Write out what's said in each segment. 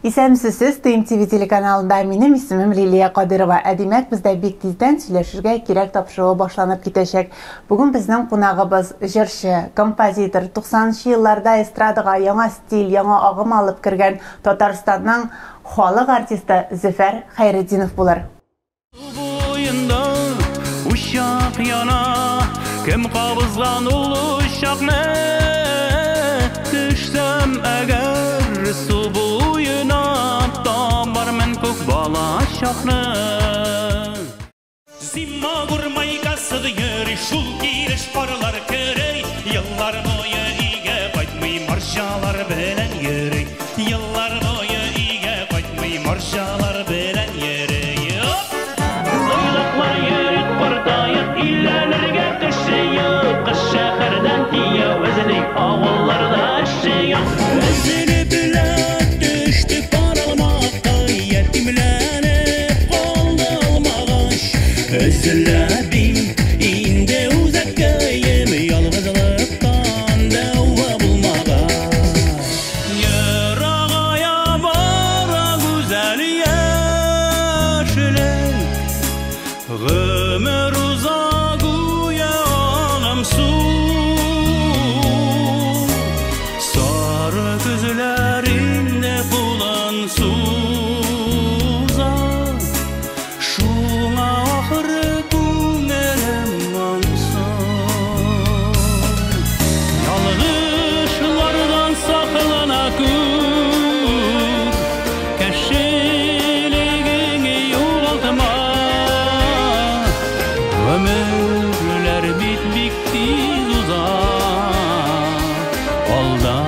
Исәнмесез, сез ТМ ТВ телеканалында. Минем исемем Лилия Кадырова. Ә димәк, бездә бик тиздән сөйләшергә кирәк тапшыруы башланып китәчәк. Бүген безнең кунагыбыз җырчы, композитор, 90 нчы елларда эстрадага яңа стиль, яңа агым алып кергән Татарстанның халык артисты Зөфәр Хәйретдинов булыр. Су буенда учак яна, Кем кабызган ул учакны? Төшсәм әгәр су буена, Табармын күк балачакны. Зима гурмайкасыз йөри, шул килеш карлар көрәй, Еллар буе өйгә кайтмый, морҗалар белән йөри. Еллар буе өйгә кайтмый, морҗалар белән йөри. Айлыклар йөрик, картаек, өйләнергә кеше юк. Кыз шәһәрдән кияү эзли, авылларда эше юк. Өзелепләр төште каралмакка, ятимләнеп калды алмагач. Өзелә бит инде үзәккәем, ялгызлыктан дәва булмагач. Ерагая бара гүзәл яшьлек, Гомер уза гүя агым су. Сары көзләр инде кулын суза, Шуңа ахры күңелем моңсу. Ялгышлардан саклана күр, Кешелегеңне югалтма. Гомерләр бит бик тиз уза, Алда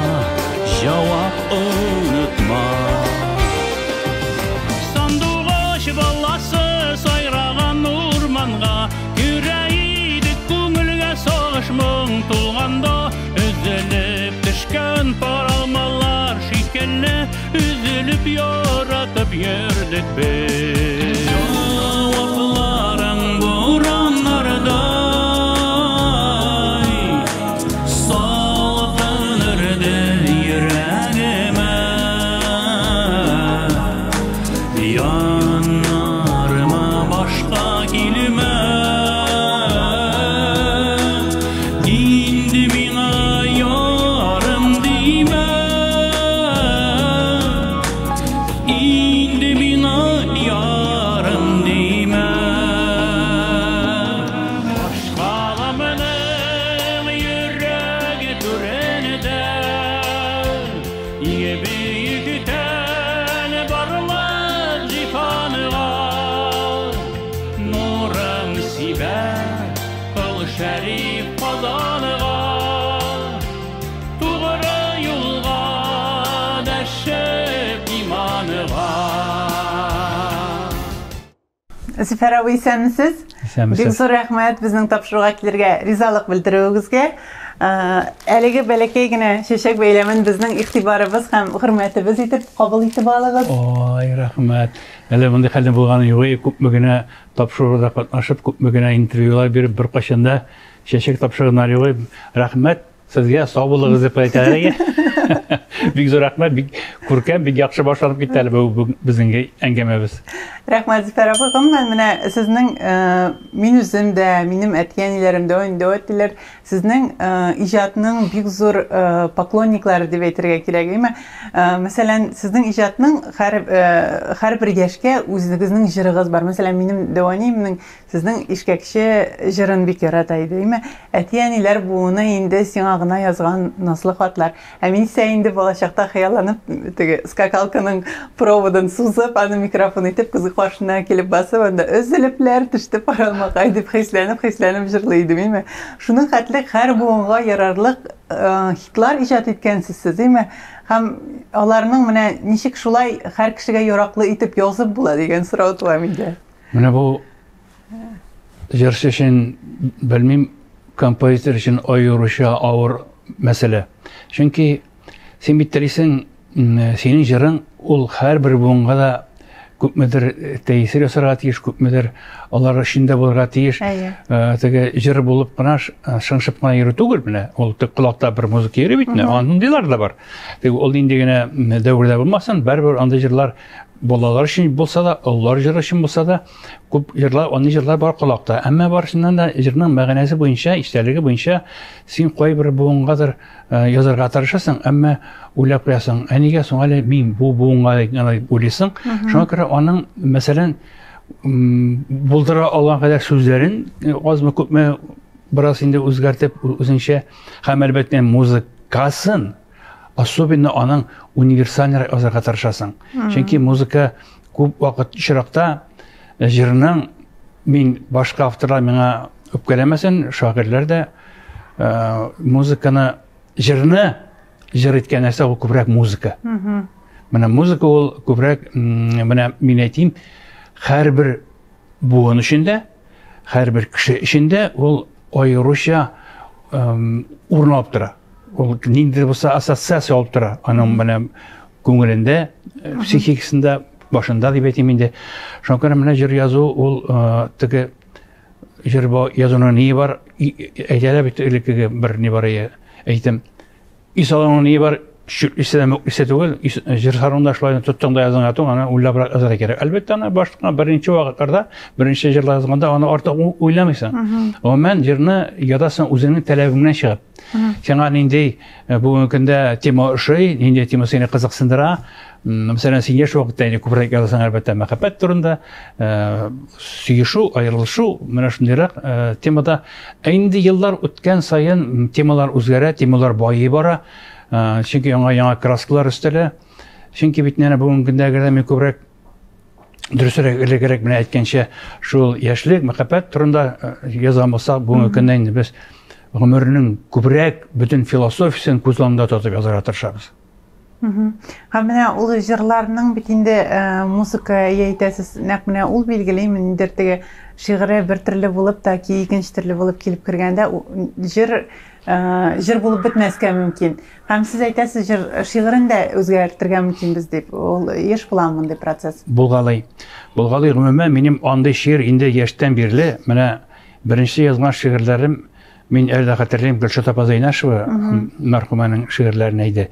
җавап онытма. Сандугач баласы сайраган урманга, Керә идек күңелгә сагыш моң тулганда, Өзелеп төшкән пар алмалар шикелле, Өзелеп яратып йөрдек без. Җавапларың бураннардай салкын өрде йөрәгемә. Яннарыма башка килмә. Инде миңа ярым димә. Инде миңа ярым димә. Башкаламның йөрәге түрендә, Бөектән барлык җиһанга Нурың сибә Кол Шәриф Казанга, Тугры юлга дәшеп иманга. Зөфәр абый, исәнмесез? Исәнмесез. Бик зур рәхмәт безнең тапшыруга килергә ризалык белдерүегезгә. Әлеге бәләкәй генә чәчәк бәйләмен безнең игътибарыбыз һәм хөрмәтебез итеп кабул итеп алыгыз. Ой, рәхмәт. Әле мондый хәлнең булганы юк. Күпме генә тапшыруда катнашып, күпме генә интервьюлар биреп, беркайчан да чәчәк тапшырганнар юк. Рәхмәт сезгә, сау булыгыз дип әйтәләр. Бик зур рәхмәт, бик күркәм, бик яхшы башланып китте әле бу безнең әңгәмәбез. Рәхмәт, Зөфәр абый. Гомумән, менә сезнең, мин үзем дә, минем әти-әниләрем дә, инде әтиләр, сезнең иҗатның бик зур поклонниклары дип әйтергә кирәк, әйме? Мәсәлән, сезнең иҗатның һәрбер яшькә үзегезнең җырыгыз бар. Мәсәлән, минем дәү әниемнең сезнең Ишкәкче җырын бик ярата иде, әйме? Әти-әниләр буыны инде сиңа гына язган назлы хатлар. Ә мин исә инде балачакта хыялланып, теге скакалканың проводын сузып, аны микрофон итеп, күзгә каршына килеп басып, анда өзелепләр төште паралмакай дип хисләнеп-хисләнеп җырлый идем, әйме? Шуның хәтле һәр буынга ярарлык хитлар иҗат иткәнсез сез, әйме? Һәм аларның менә ничек шулай һәр кешегә яраклы итеп язып була дигән сорау туа миндә. Менә бу җырчы өчен, белмим, композитор өчен аеруча авыр мәсьәлә. Чөнки син бит телисең, синең җырың ул һәрбер буынга да күпмедер тәэсир ясарга тиеш, күпмедер алар өчен дә булырга тиеш. Теге җыр булып кына шыңшып кына йөрү түгел менә. Ул тик колакта бер музыка йөри бит менә. Андыйлар да бар. Теге ул нинди генә дәвердә булмасын, барыбер андый җырлар балалар өчен булса да, олылар җыры өчен булса да, күп җырлар, андый җырлар бар колакта. Әмма барысыннан да җырның мәгънәсе буенча, эчтәлеге буенча син кайбер буынгадыр язарга тырышасың, әмма уйлап куясың, ә нигә соң әле мин бу буынга гына дип уйлыйсың. Шуңа күрә аның, мәсәлән, булдыра алган кадәр сүзләрен азмы күпме бераз инде үзгәртеп үзенчә һәм әлбәттә музыкасын особенно аның универсальнырак язарга тырышасың. Чөнки музыка күп вакыт очракта җырның мин башка авторлар миңа үпкәләмәсен, шагыйрьләр дә музыканы җырны җыр иткән нәрсә ул күбрәк музыка. Менә музыка ул күбрәк менә мин әйтим, һәрбер буын өчен дә, һәрбер кеше өчен дә ул аеруча урын алып тора. Ул ниндидер булса ассоциация алып тора. Аның менә күңелендә, психикасында, башында дип әйтим инде. Шуңа күрә менә җыр язу ул теге җыр язуның ние бар, әйтәләр бит элеккеге бер ни бар әйтем. Өй салуның ние бар, чүплисе дә мүклисе түгел, җыр салуында шулай тоттың да языңа туң, аны уйлабрак язарга кирәк. Әлбәттә, аны башка беренче вакытларда, беренче җырлар язганда аны артык уйламыйсың. Гомумән, җырны язасың үзеңнең таләбеңнән чыгып. Сиңа нинди бүгенге көндә тема ошый, нинди тема сине кызыксындыра. Мәсәлән, син яшь вакытта инде күбрәк язасың, әлбәттә, мәхәббәт турында, сөешү, аерылышу, менә шундыйрак темада. Ә инде еллар үткән саен темалар үзгәрә, темалар байый бара. Чөнки яңа яңа краскалар өстәлә. Чөнки бит менә бүгенге көндә әгәр дә мин күбрәк дөресрәк элегрәк менә әйткәнчә шул яшьлек, мәхәббәт турында язган булсак, бүгенге көндә инде без гомернең күбрәк бөтен философиясен күз алдында тотып язарга тырышабыз. Һәм менә ул җырларның бит инде музыка әйтәсез, нәкъ менә ул билгели, ниндидер теге шигыре бер төрле булып та, ки икенче төрле булып килеп кергәндә җыр җыр булып бетмәскә мөмкин. Һәм сез әйтәсез, җыр шигырен дә үзгәртергә мөмкинбез дип. Ул еш була мондый процесс? Булгалый. Булгалый, гомумән, минем андый шигырь инде яшьтән бирле, менә беренче язган шигырьләрем, мин әле дә хәтерлим, Гөлшат апа Зәйнашева мәрхүмәнең шигырьләрен әйде.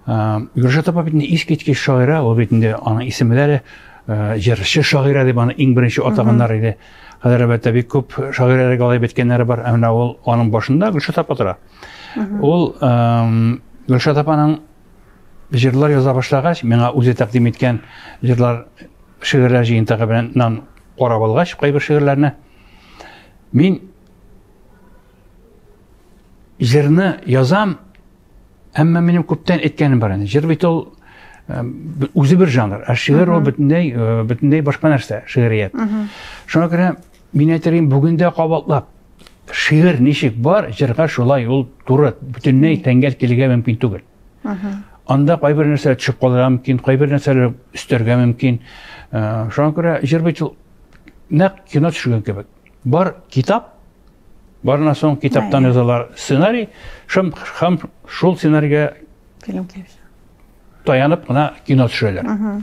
Гөлшат апа бит инде искиткеч шагыйрә, ул бит инде аның исеме дә әле җырчы шагыйрә дип аны иң беренче атаганнар иде. Хәзер әлбәттә бик күп шагыйрәләргә алай беткәннәре бар, ә менә ул аның башында Гөлшат апа тора. Ул Гөлшат апаның җырлар яза башлагач, миңа үзе тәкъдим иткән җырлар, шигырьләр җыентыгы белән нан карап алгач, кайбер шигырьләрне мин җырны язам, әмма минем күптән әйткәнем бар инде. Җыр бит ул үзе бер жанр, ә шигырь ул бөтенләй бөтенләй башка нәрсә, шигърият. Шуңа күрә мин әйтер идем, бүген дә кабатлап, шигырь ничек бар, җырга шулай ул туры, бөтенләй тәңгәл килергә мөмкин түгел. Анда кайбер нәрсәләр төшеп калырга мөмкин, кайбер нәрсәләр өстәргә мөмкин. Шуңа күрә җыр бит ул нәкъ кино төшергән кебек. Бар китап, барыннан соң китаптан язалар сценарий, шым һәм шул сценарийга фильм килеп чыга. Таянып кына кино төшерәләр.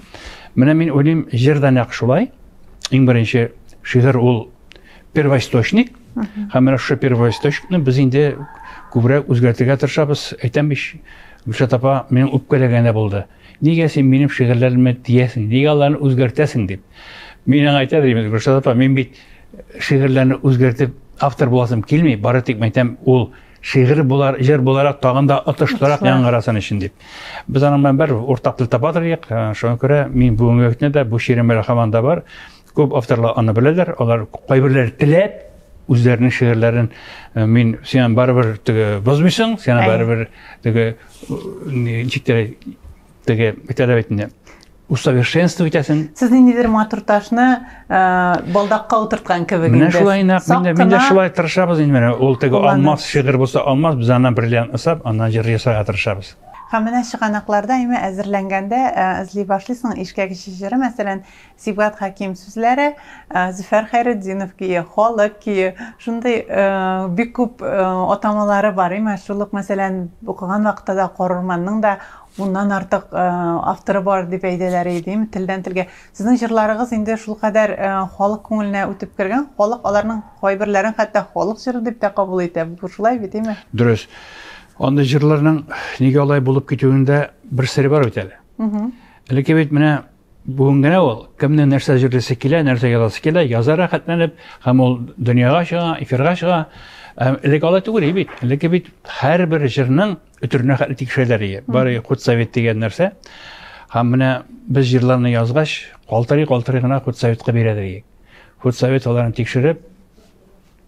Менә мин уйлыйм, җыр да нәкъ шулай. Иң беренче шигырь ул первоисточник. Һәм менә шушы первоисточникны без инде күбрәк үзгәртергә тырышабыз. Әйтәм бит, Гөлшат апа минем үпкәләгәне булды. Нигә син минем шигырьләремә тиясең, нигә аларны үзгәртәсең дип. Мин аңа әйтә дим, Гөлшат апа, мин бит шигырьләрне үзгәртеп автор буласым килми, бары тик әйтәм, ул шигырь булар, җыр буларак тагын да отышлырак яңгырасын өчен дип. Без аның белән бер уртак тел таба торыйк. Шуңа күрә мин бүгенге көндә дә бу шигырем әле һаман да бар. Күп авторлар аны беләләр, алар кайберләре теләп үзләренең шигырьләрен мин сиңа барыбер теге бозмыйсың, сиңа барыбер теге ничек тә теге әйтәләр бит инде усовершенствовать итәсең. Сез ниндидер матур ташны балдакка утырткан кебек инде. Менә шулай нәкъ, мин дә шулай тырышабыз инде менә. Ул теге алмаз шигырь булса алмаз, без аннан бриллиант ясап, аннан җыр ясарга тырышабыз. Һәм менә чыганакларда имә әзерләнгәндә эзли башлыйсың Ишкәк җыры, мәсәлән, Сибгат Хәким сүзләре, Зөфәр Хәйретдинов көе, халык көе, шундый бик күп атамалары бар. Имә шул ук, мәсәлән, укыган вакытта да Карурманның да уннан артык авторы бар дип әйтәләр иде, дим, телдән телгә. Сезнең җырларыгыз инде шулкадәр халык күңеленә үтеп кергән, халык аларның кайберләрен хәтта халык җыры дип тә кабул итә. Бу шулай бит, әйме? Дөрес. Андый җырларның нигә алай булып китүендә бер сере бар бит әле. Элекке бит менә бүген генә ул кемнең нәрсә җырлыйсы килә, нәрсә язасы килә, яза рәхәтләнеп, һәм ул дөньяга чыга, эфирга чыга. Элек алай түгел бит. Элекке бит һәрбер җырның өтеренә хәтле тикшерәләр иде. Бары худсовет дигән нәрсә. Һәм менә без җырларны язгач, калтырый-калтырый гына худсоветка бирәдер идек. Худсовет аларны тикшереп,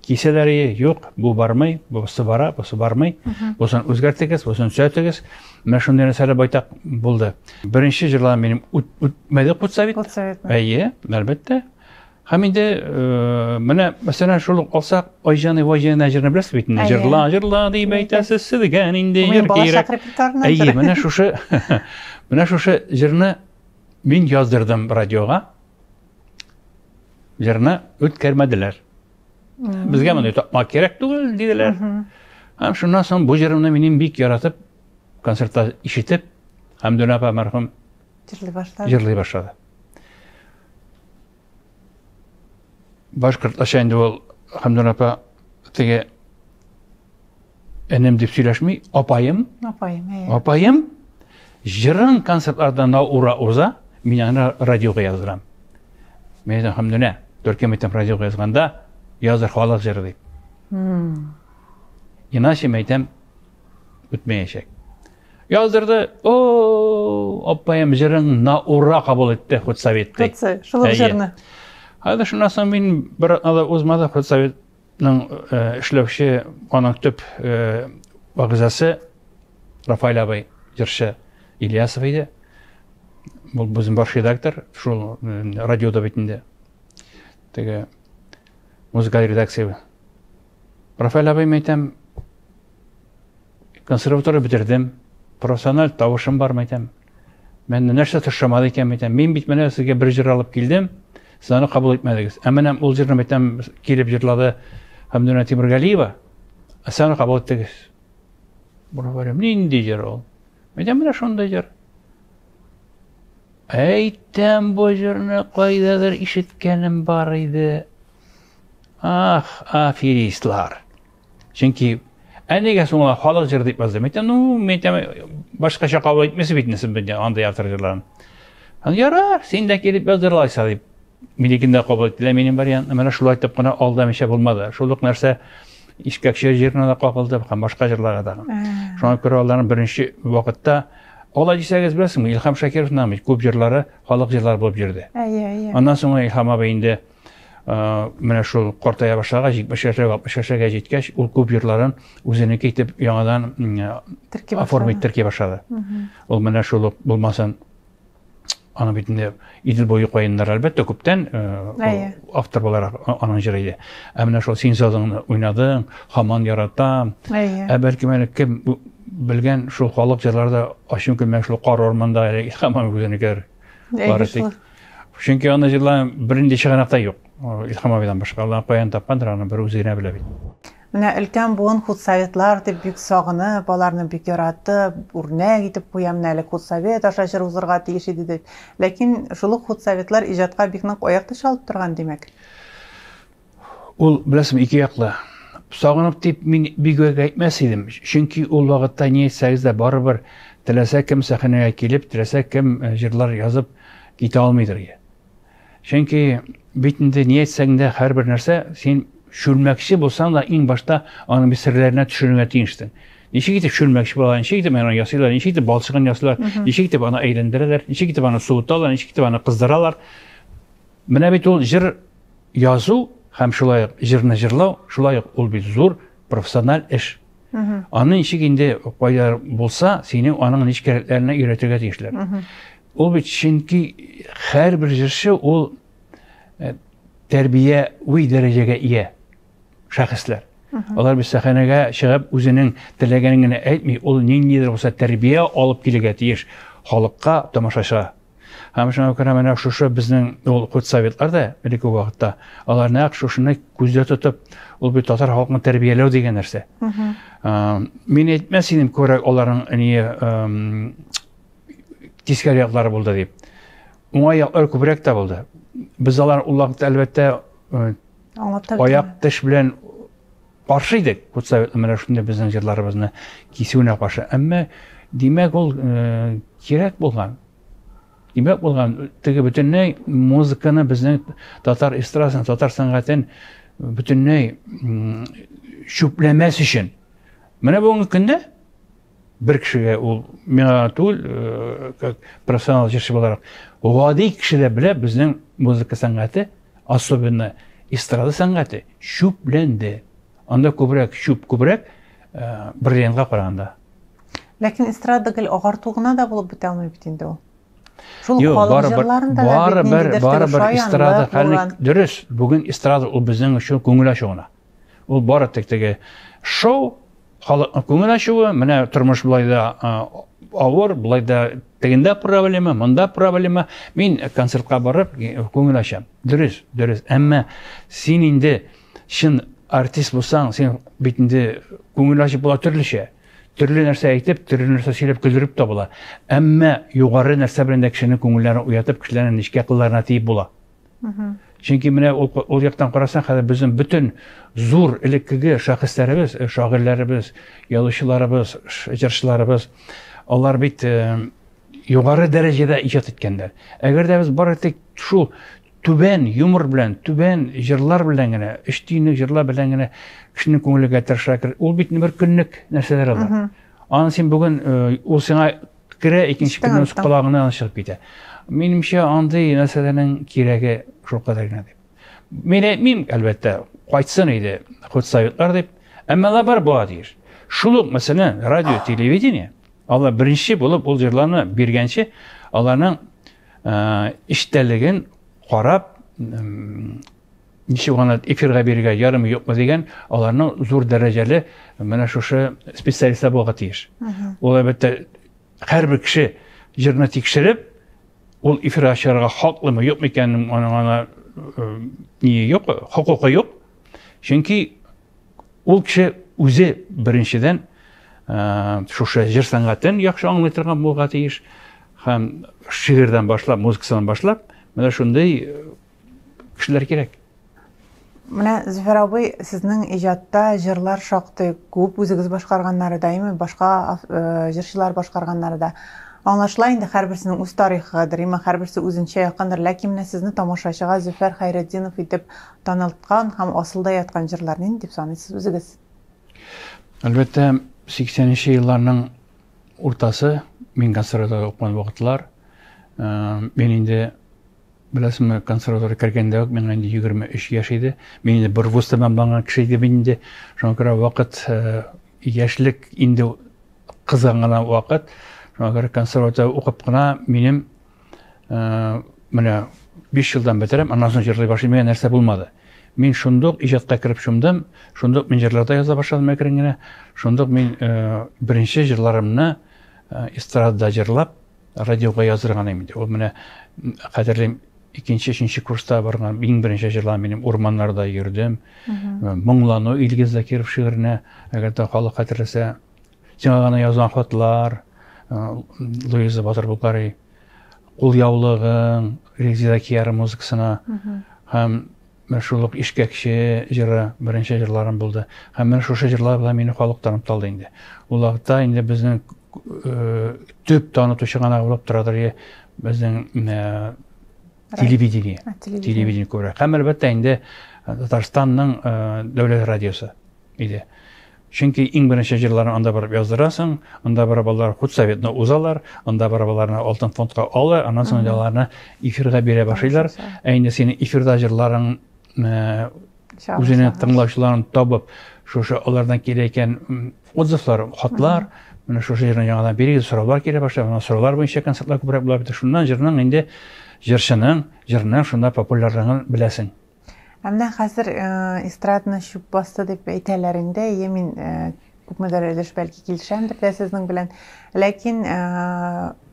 кисәләр ие, юк, бу бармый, бусы бара, бусы бармый, бусын үзгәртегез, бусын төзәтегез. Менә шундый нәрсәләр байтак булды. Беренче җырлар минем үтмәде худсовет. Худсовет. Әйе, әлбәттә. Һәм инде менә мәсәлән шул ук алсак, Айҗан Иваҗина җырны беләсез бит инде. Җырла, җырла дип әйтәсез сезгә нинди җыр кирәк. Әйе, менә шушы менә шушы җырны мин яздырдым радиога. Җырны үткәрмәделәр. Безгә мондый такмак кирәк түгел, диделәр. Һәм шуннан соң бу җырымны минем бик яратып, концертта ишетеп, Хәмдүнә апа мәрхүм җырлый башлады. Җырлый башлады. Башкортларча инде ул Хәмдүнә апа теге энем дип сөйләшми, апаем. Апаем, әйе. Апаем җырын концертларда на ура уза, мин аны радиога яздырам. Мин әйтәм, Хәмдүнә, төркем әйтәм, радиога язганда, яздыр халык җыры дип. Иначе, мин әйтәм, үтмәячәк. Яздырды, о, апаем җырын на ура кабул итте худсовет. Худсовет, шул ук җырны. Хәзер шуннан соң мин бер атна да узмады, худсоветның эшләүче, аның төп әгъзасы Рафаэль абый, җырчы Ильясов иде. Бу безнең баш редактор, шул радиода бит инде. Теге музыкаль редакция. Рафаэль абый, мин әйтәм, консерватория бетердем, профессиональ тавышым бар, әйтәм. Мен нәрсә тошламады икән, әйтәм. Мин бит менә сезгә бер җыр алып килдем, сез аны кабул итмәдегез. Ә менә ул җырны әйтәм, килеп җырлады Хәмдүнә Тимергалиева, ә сез аны кабул иттегез. Говорим, нинди җыр ул? Әйтәм, менә шундый җыр. Әйтәм, бу җырны кайдадыр ишеткәнем бар иде. Ах, аферистлар. Чөнки ә нигә соң алар халык җыры дип язды? Әйтәм, ну, мин әйтәм, башкача кабул итмәсез бит инде сез андый автор җырларын. Ярар, син дә килеп яздыр алайса дип. Минекен дә кабул иттеләр минем вариантны. Менә шулай итеп кенә алдамыйча булмады. Шул ук нәрсә Ишкәкче җырына да кагылды һәм башка җырларга да. Шуңа күрә аларның беренче вакытта алай дисәгез беләсеңме, Илһам Шакировның бит күп җырлары халык җырлары булып йөрде. Әйе, әйе. Аннан соң Илһам абый инде менә шул картая башлагач, 70 яшьләргә, 60 яшьләргә җиткәч, ул күп җырларын үзенеке итеп яңадан оформить терки башлады. Ул менә шул ук булмасын Аны бит инде Идел буе каеннары әлбәттә күптән автор буларак аның җыры иде. Ә менә шул син сазыңны уйнадың, һаман яратам. Ә бәлкем әле кем белгән шул халык җырлары да ачым көлмәк шул кар урманда әле Илһам абый үзенекеләр бары тик. Чөнки аны җырлар бернинди чыганакта юк. Илһам абыйдан башка. Алла каян тапкандыр, аны бер үзе генә белә бит. Менә өлкән буын худсоветлар дип бик сагынып, аларны бик яратып, үрнәк итеп куя, менә әле худсовет аша җыр узырга тиеш иде дип. Ләкин шул ук худсоветлар иҗатка бик нык аяк та чалып торган, димәк. Ул, беләсеңме, ике яклы. Сагынып дип мин бик үк әйтмәс идем. Чөнки ул вакытта ни әйтсәгез дә барыбер теләсә кем сәхнәгә килеп, теләсә кем җырлар язып китә алмыйдыр. Чөнки бит инде ни әйтсәң дә һәрбер нәрсә син чүлмәкче булсаң да иң башта аның бит серләренә төшенергә тиешсең. Ничек итеп чүлмәкче була, ничек итеп аны ясыйлар, ничек итеп балчыгын ясыйлар, ничек итеп аны әйләндерәләр, ничек итеп аны суыталар, ничек итеп аны кыздыралар. Менә бит ул җыр язу һәм шулай ук җырны җырлау, шулай ук ул бит зур профессиональ эш. Аны ничек инде кайда булса, синең аның нечкәлекләренә өйрәтергә тиешләр. Ул бит чөнки һәрбер җырчы ул тәрбияви дәрәҗәгә ия шәхесләр. Алар бит сәхнәгә чыгып үзенең теләгәнен генә әйтми, ул ниндидер булса тәрбия алып килергә тиеш халыкка, тамашачыга. Һәм шуңа күрә менә шушы безнең ул худсоветлар да элекке вакытта алар нәкъ шушыны күздә тотып, ул бит татар халкын тәрбияләү дигән нәрсә. Мин әйтмәс идем күбрәк аларның ни тискәре яклары булды дип. Уңай яклар күбрәк тә булды. Без алар ул вакытта әлбәттә аяк теш белән каршы идек. Худсоветның менә шундый безнең җырларыбызны кисүенә каршы. Әмма димәк ул кирәк булган. Димәк булган, теге бөтенләй музыканы безнең татар эстрадасын, татар сәнгатен бөтенләй чүпләмәс өчен. Менә бүгенге көндә бер кешегә ул миңа түгел, как профессионал җырчы буларак, гади кеше дә белә, безнең музыка сәнгате, особенно эстрада сәнгате чүпләнде. Анда күбрәк чүп күбрәк бриллиантка караганда. Ләкин эстрада гел агарту гына да булып бетә алмый бит инде ул. Шул халык җырларында да бит ниндидер барыбер эстрада хәле дөрес. Бүген эстрада ул безнең өчен күңел ачу гына. Ул бары тик теге шоу, халыкның күңел ачуы, менә тормыш болай да авыр, болай да тегендә проблема, монда проблема. Мин концертка барып күңел ачам. Дөрес, дөрес. Әмма син инде чын артист булсаң, син бит инде күңел ачып була төрлечә. Төрле нәрсә әйтеп, төрле нәрсә сөйләп көлдереп тә була. Әмма югары нәрсә белән дә кешенең күңелләрен уятып, кешеләрнең нечкә кылларына тиеп була. Чөнки менә ул, ул яктан карасаң, хәзер безнең бөтен зур элеккеге шәхесләребез, шагыйрьләребез, язучыларыбыз, җырчыларыбыз, алар бит югары дәрәҗәдә иҗат иткәннәр. Әгәр дә без бары тик шул түбән юмор белән, түбән җырлар белән генә, өч тиенлек җырлар белән генә кешенең күңелегә тырыша кер. Ул бит бер көнлек нәрсәләр алар. Аны син бүген ул сиңа керә, икенче көнне үз колагыңнан чыгып китә. Минемчә, андый нәрсәләрнең кирәге шул кадәр генә дип. Мин әйтмим, әлбәттә, кайтсын иде худсоветлар дип, әмма алар бар була тиеш. Шул ук, мәсәлән, радио, телевидение, алар беренче булып ул җырларны биргәнче, аларның эчтәлеген карап, ничек аны эфирга бирергә ярымы юкмы дигән, аларның зур дәрәҗәле менә шушы специалистлар булырга тиеш. Ул әлбәттә һәрбер кеше җырны тикшереп, ул эфирга чыгарга хаклымы, юкмы икәнен аның ана ние юк, хокукы юк. Чөнки ул кеше үзе беренчедән шушы җыр сәнгатен яхшы аңлый торган булырга тиеш һәм шигырьдән башлап, музыкасынан башлап, менә шундый кешеләр кирәк. Менә, Зөфәр абый, сезнең иҗатта җырлар шактый күп, үзегез башкарганнары да, әйме, башка җырчылар башкарганнары да. Аңлашыла инде, һәрберсенең үз тарихыдыр, әйме, һәрберсе үзенчә якындыр. Ләкин менә сезне тамашачыга Зөфәр Хәйретдинов итеп танылткан һәм асылда яткан җырлар нинди дип саныйсыз үзегез? Әлбәттә, 80 нче елларның уртасы, мин консерваториядә укыган вакытлар, мин инде Беләсеңме, консерватория кергәндә үк миңа инде 23 яшь иде. Мин инде бер вуз тәмамланган кеше идем инде. Шуңа күрә вакыт яшьлек инде кызган гына вакыт. Шуңа күрә консерватория укып кына минем менә 5 елдан бетерәм, аннан соң җырлый башлыйм дигән нәрсә булмады. Мин шундук иҗатка кереп чумдым, шундук мин җырлар да яза башладым әкрен генә. Шундук мин беренче җырларымны эстрадада җырлап, радиога яздырган инде. Ул менә хәтерлим, икенче, өченче курста барган иң беренче җырлар минем урманнарда йөрдем. Моңлану Илгиз Закиров шигыренә, әгәр дә халык хәтерләсә, сиңа гына язган хатлар, Луиза Батыр Букари, Кул яулыгың, Резеда Кияра музыкасына һәм менә шул ук Ишкәкче җыры беренче җырларым булды. Һәм менә шушы җырлар белән мине халык танып алды инде. Ул вакытта инде безнең төп таныту чыганагы булып торадыр безнең телевидение. Телевидение күбрәк. Һәм әлбәттә инде Татарстанның дәүләт радиосы иде. Чөнки иң беренче җырларын анда барып яздырасың, анда барып алар худсоветны узалар, анда барып аларны алтын фондка алалар, аннан соң инде аларны эфирга бирә башлыйлар. Ә инде синең эфирда җырларың үзенең тыңлаучыларын табып, шушы алардан килә икән отзывлар, хатлар, менә шушы җырны яңадан бирегез, сораулар килә башлый, аннан сораулар буенча концертлар күбрәк була бит. Шуннан җырның инде җырчының, җырның шунда популярлыгын беләсең. Ә менә хәзер эстраданы чүп басты дип әйтәләр инде. Әйе, мин күпмедер өлеш бәлки килешәмдер дә сезнең белән. Ләкин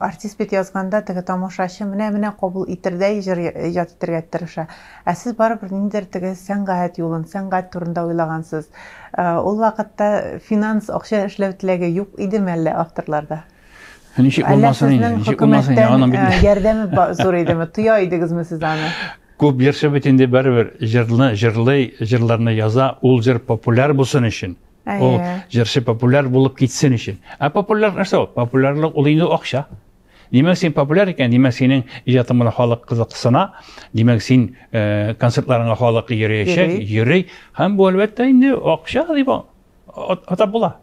артист бит язганда теге тамашачы менә-менә кабул итердәй җыр иҗат итәргә тырыша. Ә сез барыбер ниндидер теге сәнгать юлын, сәнгать турында уйлагансыз. Ул вакытта финанс, акча эшләү теләге юк идеме әллә авторларда? Ничек булмасын инде, ничек булмасын инде, аның бит ярдәме зур идеме? Тоя идегезме сез аны? Күп җырчы бит инде барыбер җырны җырлый, җырларны яза, ул җыр популяр булсын өчен. Ул җырчы популяр булып китсен өчен. Ә популяр нәрсә ул? Популярлык ул инде акча. Димәк, син популяр икән, димәк, синең иҗатың белән халык кызыксына, димәк, син э, концертларыңа халык йөриячәк, йөри. Һәм бу әлбәттә инде акча дип атап була.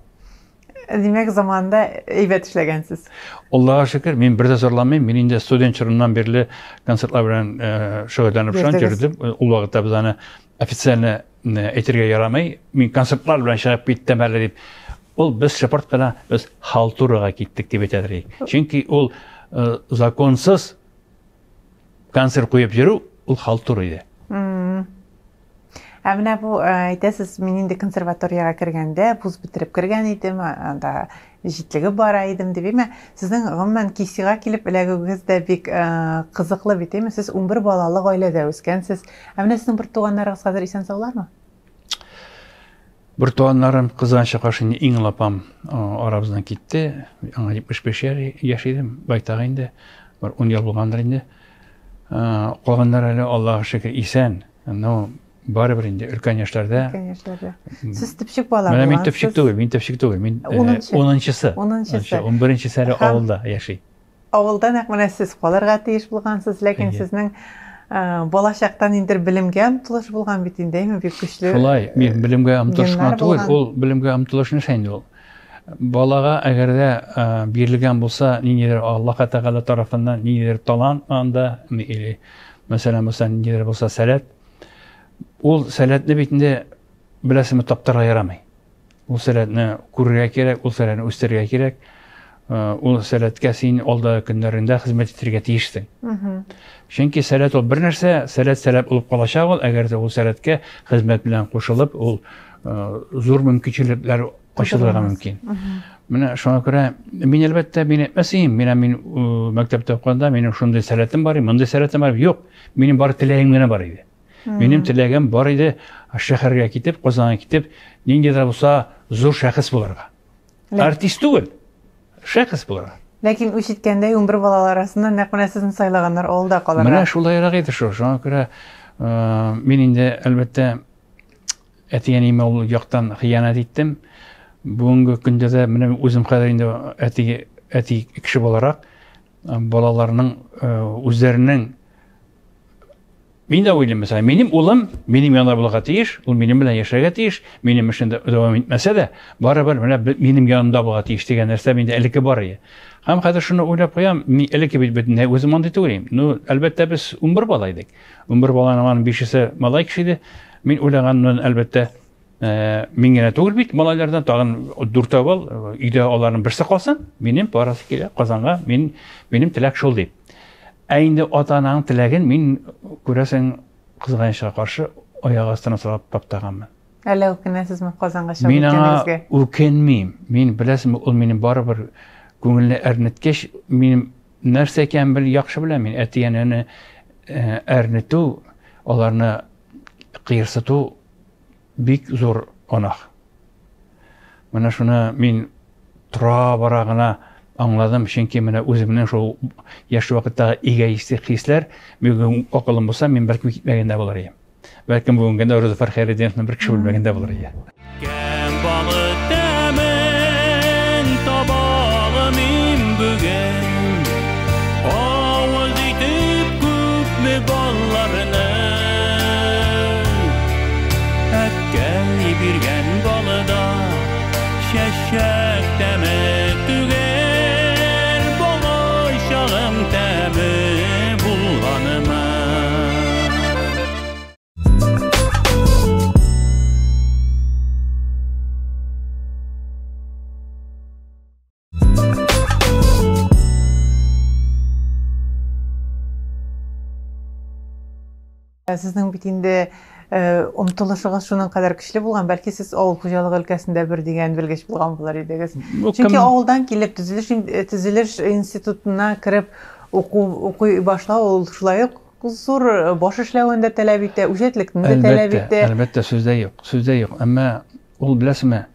Димәк, заманында әйбәт эшләгәнсез. Аллага шөкер, мин бер дә зарланмыйм. Мин инде студент чорыннан бирле концертлар белән э, шөгыльләнеп шуннан йөрдем. Ул вакытта без аны официально э, әйтергә ярамый. Мин концертлар белән чыгып киттем әле дип. Ул без шыпырт кына без халтурага киттек дип әйтәдер идек. Чөнки ул э, законсыз концерт куеп йөрү ул халтура иде. Ә менә бу э, әйтәсез, мин инде консерваториягә кергәндә вуз бетереп кергән идем, анда җитлегеп бара идем дип, әйме? Сезнең гомумән КИСИга килеп эләгүегез дә бик э, кызыклы бит, әйме? Сез 11 балалы гаиләдә үскәнсез. Ә менә сезнең бер туганнарыгыз хәзер исән-саулармы? Бер туганнарым, кызганычка каршы, инде иң олы апам арабыздан китте. Аңа 75 яшь идем, байтак инде. Бер 10 ел булгандыр инде. Калганнар әле Аллага шөкер исән. Но барыбер инде өлкән яшьләрдә. Өлкән яшьләрдә. Сез төпчек бала. Менә мин төпчек түгел, мин төпчек түгел. Мин унынчысы. Унынчысы. Унберенчесе әле авылда яши. Авылда нәкъ менә сез калырга тиеш булгансыз, ләкин сезнең балачактан инде белемгә омтылыш булган бит инде, әйме, бик көчле. Шулай, мин белемгә омтылыш кына түгел, ул белемгә омтылыш нәрсә инде ул? Балага әгәр дә бирелгән булса, ниндидер Аллаһ Тәгалә тарафыннан ниндидер талант анда, или мәсәлән, булса ниндидер булса сәләт, ул сәләтне бит инде беләсеңме таптарга ярамый. Ул сәләтне күрергә кирәк, ул сәләтне үстерергә кирәк. Э, ул сәләткә син алда көннәреңдә хезмәт итәргә тиешсең. Чөнки сәләт ул бер нәрсә, сәләт сәләт булып калачак ул, әгәр дә ул сәләткә хезмәт белән кушылып, ул э, зур мөмкинчелекләр ачылырга мөмкин. Менә шуңа күрә мин әлбәттә мин әйтмәс идем, менә мин э, мәктәптә укыганда минем шундый сәләтем бар, мондый сәләтем бар. Юк, минем бары теләгем генә бар иде. Минем теләгем бар иде шәһәргә китеп, Казанга китеп, нинди дә булса зур шәхес булырга. Артист түгел, шәхес булырга. Ләкин үч иткәндәй, 11 балалар арасыннан нәкъ менә сезне сайлаганнар авылда калырга. Менә шулайрак иде шул. Шуңа күрә мин инде әлбәттә әти-әниемә ул яктан хыянәт иттем. Бүгенге көндә дә менә үзем хәзер инде әти әти кеше буларак балаларның үзләренең Мин дә уйлыйм, мәсәлән, минем улым минем янда булырга тиеш, ул минем белән яшәргә тиеш, минем эшне дәвам итмәсә дә, барыбер менә минем янымда булырга тиеш дигән нәрсә миндә элекке бар иде. Һәм хәзер шуны уйлап куям, мин элекке бит бөтенләй үзем андый түгел идем. Ну, әлбәттә, без 11 бала идек. 11 баланың аның бишесе малай кеше иде. Мин уйлаганнан, әлбәттә, э, мин генә түгел бит, малайлардан тагын дүртәү бал, өйдә аларның берсе калсын, минем барасы килә Казанга, мин минем теләк шул дип. Ә инде ата-ананың теләген мин, күрәсең, кызганычка каршы, аяк астына салып таптаганмын. Әллә үкенәсезме Казанга чыгып Мин аңа үкенмим. Мин, беләсеңме, ул минем барыбер күңелне әрнеткәч, минем нәрсә икәнен бел, яхшы беләм мин. Әти-әнәне э, әрнетү, аларны кыерсыту бик зур гөнаһ. Менә шуны мин тора-бара гына аңладым, чөнки менә үземнең шул яшь вакыттагы эгоистик хисләр, бүген акылым булса, мин бәлкем китмәгән дә булыр идем. Бәлкем бүгенге көндә Роза Хәйретдиновны бер кеше белмәгән дә булыр иде. Кәм балы тәмен таба алмыйм бүген. Авыз итеп күпме балларны. Әткәй биргән балыда чәчәк тәме түгел, бала чагым тәме булганымы. Сезнең бит инде омтылышыгыз шуның кадәр көчле булган, бәлки сез авыл хуҗалыгы өлкәсендә бер дигән белгеч булган булыр идегез. Чөнки авылдан килеп төзелеш төзелеш институтына кереп уку укый башлау ул шулай ук зур баш эшләвен дә таләп итә, үҗәтлекне дә таләп итә. Әлбәттә, сүз дә юк, сүз дә юк. Әмма ул беләсезме,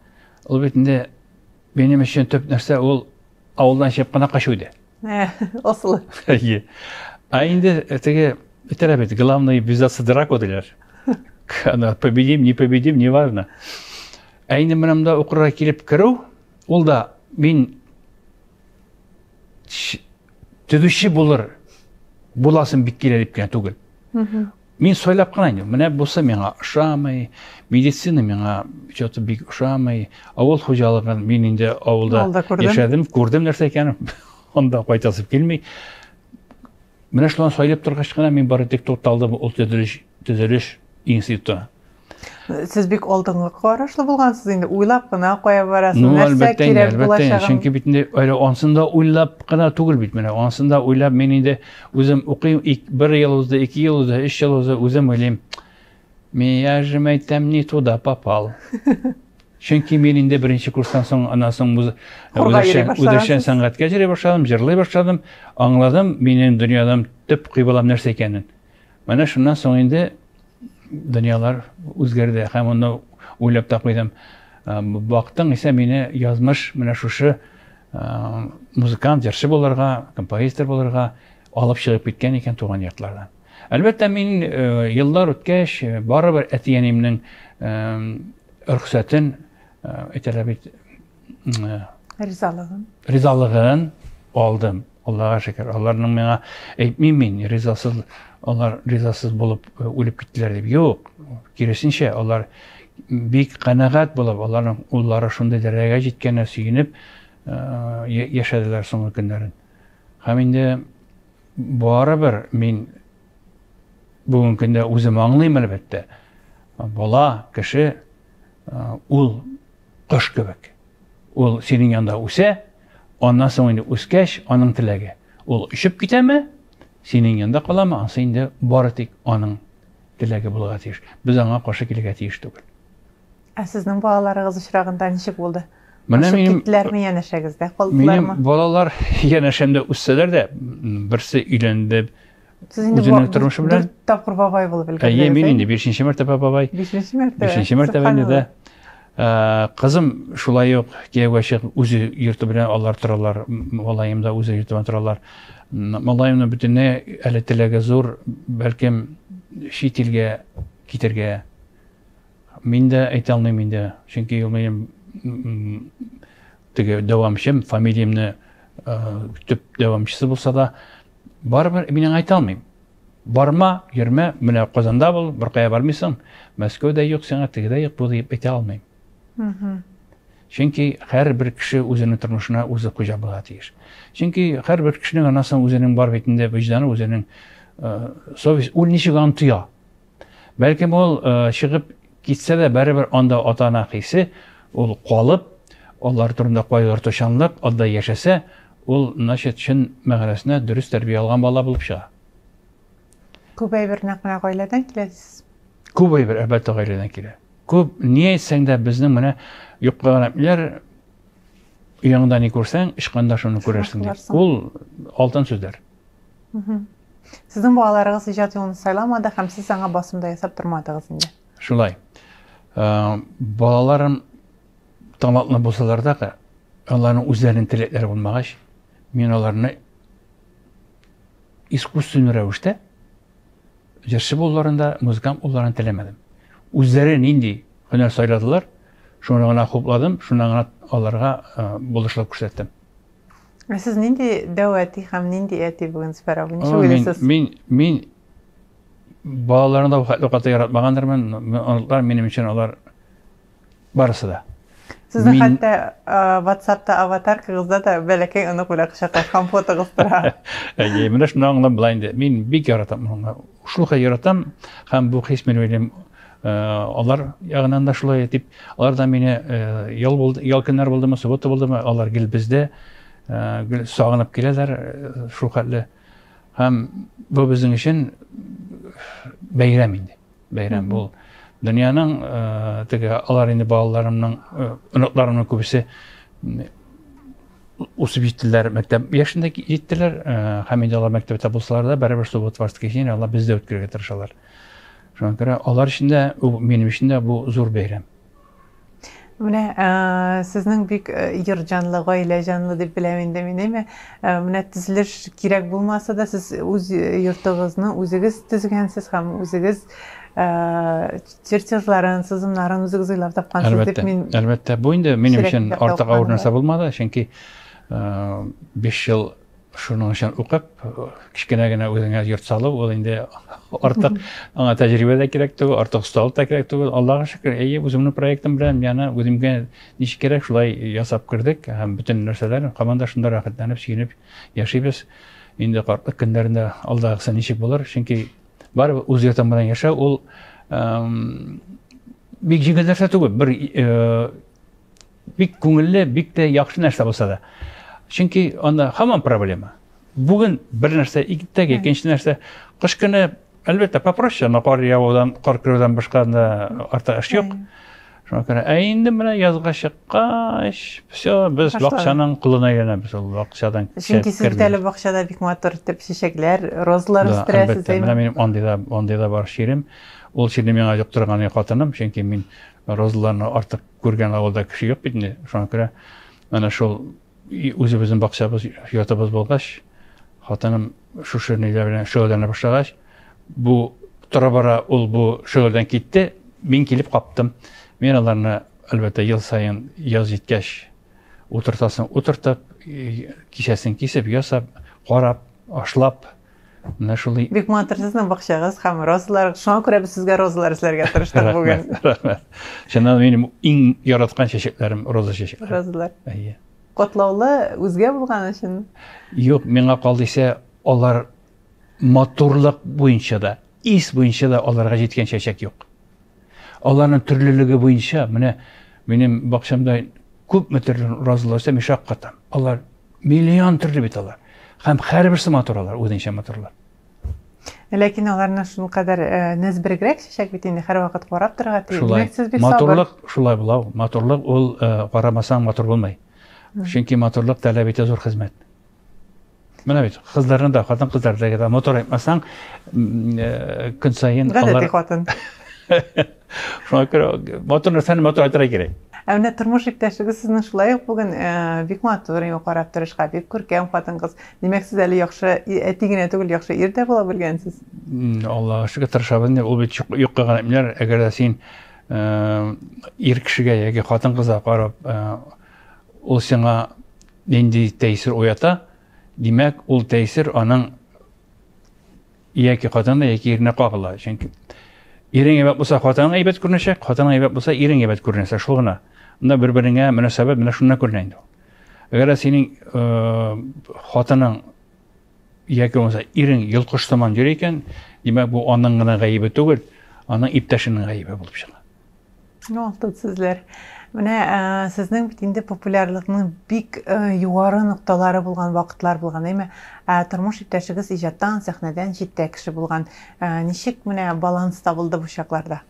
ул бит инде минем өчен төп нәрсә ул авылдан чыгып кына качу иде. Асылы. Әйе. Ә инде теге әйтәләр бит, главное ввязаться драку диләр. Ана победим, не победим, неважно. Ә инде менә монда укырга килеп керү, ул да мин төзүче булыр буласым бик килә дип кенә түгел. Мин сайлап кына инде. Менә бусы миңа ошамый, медицина миңа что-то бик ошамый. Авыл хуҗалыгын мин инде авылда яшәдем, күрдем нәрсә икәнен. Анда кайтасы килми. Менә шулай сайлап торгач кына мин бары тик тукталдым ул төзелеш, төзелеш институтына. Сез бик алдынгы карашлы булгансыз инде, уйлап кына кая барасың, ну, нәрсә кирәк булачагын. Чөнки бит инде әле ансын да уйлап кына түгел бит менә, ансын да уйлап мин инде үзем укыйм, бер ел узды, ике ел узды, өч ел узды, үзем уйлыйм. Мин я же әйтәм, не туда попал. Чөнки мин инде беренче курстан соң, аннан соң үзешчән сәнгатькә йөри башладым, җырлый башладым, аңладым минем дөньядан төп кыйблам нәрсә икәнен. Менә шуннан соң инде дөньялар үзгәрде һәм аны уйлап та куйдым. Бактың исә мине язмыш менә шушы музыкант, җырчы булырга, композитор булырга алып чыгып киткән икән туган яклардан. Әлбәттә, мин еллар үткәч, барыбер әти-әниемнең рөхсәтен, әйтәләр бит, ризалыгын. Ризалыгын алдым. Аллага шөкер. Аларның миңа әйтмим мин, ризасыз, алар ризасыз булып э, үлеп киттеләр дип. Юк, киресенчә, алар бик канәгать булып, аларның уллары шундый дәрәҗәгә җиткәненә сөенеп э, яшәделәр соңгы көннәрен. Һәм инде барыбер мин бүгенге көндә үзем аңлыйм әлбәттә. Бала, кеше э, ул кош кебек. Ул синең янда үсә, аннан соң инде үскәч, аның теләге. Ул очып китәме, синең янда каламы, ансы инде бары тик аның теләге булырга тиеш. Без аңа каршы килергә тиеш түгел. Ә сезнең балаларыгыз очрагында ничек булды? Менә минем киттеләрме янәшәгездә, калдылармы? Минем балалар янәшәмдә үссәләр дә, берсе өйләнде, Сез инде үзенең тормышы белән дүрт тапкыр бабай булып өлгердегез. Әйе, мин инде бишенче мәртәбә бабай. Бишенче мәртәбә. Бишенче мәртәбә инде дә. Э, кызым шулай ук кияүгә чыгып үзе йорты белән алар торалар. Малаем да үзе йорты белән торалар. Малаемның бөтенләй әле теләге зур, бәлкем чит илгә китергә. Мин дә әйтә алмыйм инде, чөнки ул минем теге дәвамчым, фамилиямне э, төп дәвамчысы булса да, Барыбер мин аңа әйтә алмыйм. Барма, йөрмә, менә Казанда бул, беркая бармыйсың, Мәскәүдә юк сиңа, тегедә юк, бу дип әйтә алмыйм. Чөнки һәрбер кеше үзенең тормышына үзе хуҗа булырга тиеш. Чөнки һәрбер кешенең аннан соң үзенең бар бит инде вөҗданы, үзенең э, совесть, ул ничек аны тоя. Бәлкем ул э, чыгып китсә дә, барыбер анда ата-ана хисе, ул калып, алар турында кайгыртучанлык, анда яшәсә, ул, значит, чын мәгънәсенә дөрес тәрбия алган бала булып чыга. Күп әйбер нәкъ менә гаиләдән килә дисез. Күп әйбер, әлбәттә, гаиләдән килә. Күп, ни әйтсәң дә, безнең менә юкка гына әйтмиләр, өеңдә ни күрсәң, очканда шуны күрерсең дип. Ул алтын сүзләр. Сезнең балаларыгыз иҗат юлын сайламады һәм сез аңа басым да ясап тормадыгыз инде. Шулай. Э, балаларым талантлы булсалар да, аларның үзләренең теләкләре булмагач, мин аларны искусственный рәвештә җырчы булуларын да, музыкант булуларын теләмәдем. Үзләре нинди һөнәр сайладылар, шуны гына хупладым, шуны гына аларга э, булышлык күрсәттем. Ә сез нинди дәү әти һәм нинди әти бүген, Зөфәр абый? Ничек уйлыйсыз? Мин, мин, мин балаларны да хәтле каты яратмагандырмын. Оныклар минем өчен алар барысы да. Сезнең мин... хәтта WhatsApp-та аватаркагызда да бәләкәй онык белән кочаклашкан фотогыз тора. Әйе, менә шуны аңлап була инде. Мин бик яратам моны. Шул хәл яратам һәм бу хис мин уйлыйм, алар ягыннан да шулай дип, алар да мине ял булды, ял көннәр булдымы, суббота булдымы, алар гел бездә, гел сагынып киләләр шул хәтле. Һәм бу безнең өчен бәйрәм инде. Бәйрәм бу. Дөньяның теге алар инде балаларымның, оныкларымның күбесе үсеп җиттеләр, мәктәп яшендә җиттеләр, һәм инде алар мәктәптә булсалар да, барыбер суббота воскресенье алар бездә үткәрергә тырышалар. Шуңа күрә алар өчен дә, минем өчен дә бу зур бәйрәм. Менә сезнең бик йорт җанлы, гаилә җанлы дип беләм инде мин, әйме? Менә төзелеш кирәк булмаса да, сез үз йортыгызны үзегез төзегәнсез һәм үзегез чертежларын, сызымнарын үзегез уйлап тапкансыз дип мин. Әлбәттә, бу инде минем өчен артык авыр нәрсә булмады, чөнки 5 ел Шуның өчен укып, кечкенә генә үзеңә йорт салу, ул инде артык аңа тәҗрибә дә кирәк түгел, артык осталык та кирәк түгел. Аллага шөкер, әйе, үземнең проектым белән яны үземгә ничек кирәк, шулай ясап кердек һәм бөтен нәрсәләр һаман да шунда рәхәтләнеп, сөенеп яшибез. Инде картлык көннәрендә алдагысы ничек булыр, чөнки барыбер үз йортың белән яшәү ул бик җиңел нәрсә түгел. Бер Бик күңелле, бик тә яхшы нәрсә булса да. Чөнки анда һаман проблема. Бүген бер нәрсә, иртәгә икенче нәрсә. Кыш көне, әлбәттә, попроще, но кар явудан, кар керүдән башка анда артык эш юк. Шуңа күрә, ә инде менә язга чыккач, все, без бакчаның колына әйләнәбез ул бакчадан. Чөнки сез бит әле бакчада бик матур итеп чәчәкләр, розалар үстерәсез. Әлбәттә, менә минем андый да, андый да бар чирем. Ул чирне миңа йоктырган хатыным, чөнки мин розаларны артык Күргән авылда кеше юк бит инде. Шуңа күрә менә шул үзебезнең бакчабыз, йортыбыз булгач, хатыным шушы ниләр белән шөгыльләнә башлагач, бу тора-бара ул бу шөгыльдән китте, мин килеп каптым. Мин аларны, әлбәттә, ел саен яз җиткәч утыртасын утыртып, кисәсен кисеп, ясап, карап, ашлап, Менә шулай. Бик матур сезнең бакчагыз һәм розалар. Шуңа күрә без сезгә розалар эзләргә тырыштык бүген. Рәхмәт. Чыннан минем иң яраткан чәчәкләрем роза чәчәкләре. Розалар. Әйе. Котлаулы үзгә булган өчен. Юк, миңа калды исә алар матурлык буенча да, ис буенча да аларга җиткән чәчәк юк. Аларның төрлелеге буенча, менә минем бакчамда күпме төрле розалар үсә, мин шаккатам. Алар миллион төрле бит алар. Һәм һәрберсе матур алар, үзенчә матурлар. Ләкин аларны шулкадәр э, нәзберегрәк чәчәк бит инде һәрвакыт карап торырга тиеш. Шулай. Сез бик матурлык шулай була. Матурлык ул э, карамасаң матур булмый. Чөнки матурлык таләп итә зур хезмәт. Менә бит кызларны да, хатын-кызлар да мотор айтмасаң, э, көн саен Гадәти хатын. Шуңа күрә матур нәрсәне матур айтырга кирәк. Ә менә тормыш иптәшегез сезнең шулай ук бүген э, бик матур, инде карап торышка бик күркәм хатын-кыз. Димәк, сез әле яхшы әти генә түгел, яхшы ир дә була белгәнсез. Аллага шөкер, тырышабыз инде. Ул бит юкка гына әйтмиләр. Әгәр дә син э, ир кешегә яки хатын-кызга карап, ул сиңа Нинди тәэсир уята, димәк, ул тәэсир аның яки хатынына, яки иренә кагыла. Чөнки ирең әйбәт булса, хатының әйбәт күренәчәк, хатының әйбәт булса, ирең әйбәт күренәчәк. Шул гына. Монда бер-береңә мөнәсәбәт менә шуннан күренә инде ул. Әгәр дә синең хатының яки булмаса ирең йолкыш сыман йөри икән, димәк, бу аның гына гаебе түгел, аның иптәшенең гаебе булып чыга. Ну, алтын сүзләр. Менә ә, сезнең бит инде популярлыкның бик ә, югары нокталары булган вакытлар булган, әйме? Ә тормыш иптәшегез иҗаттан, сәхнәдән читтә кеше булган. Ә, ничек менә баланс табылды бу чакларда?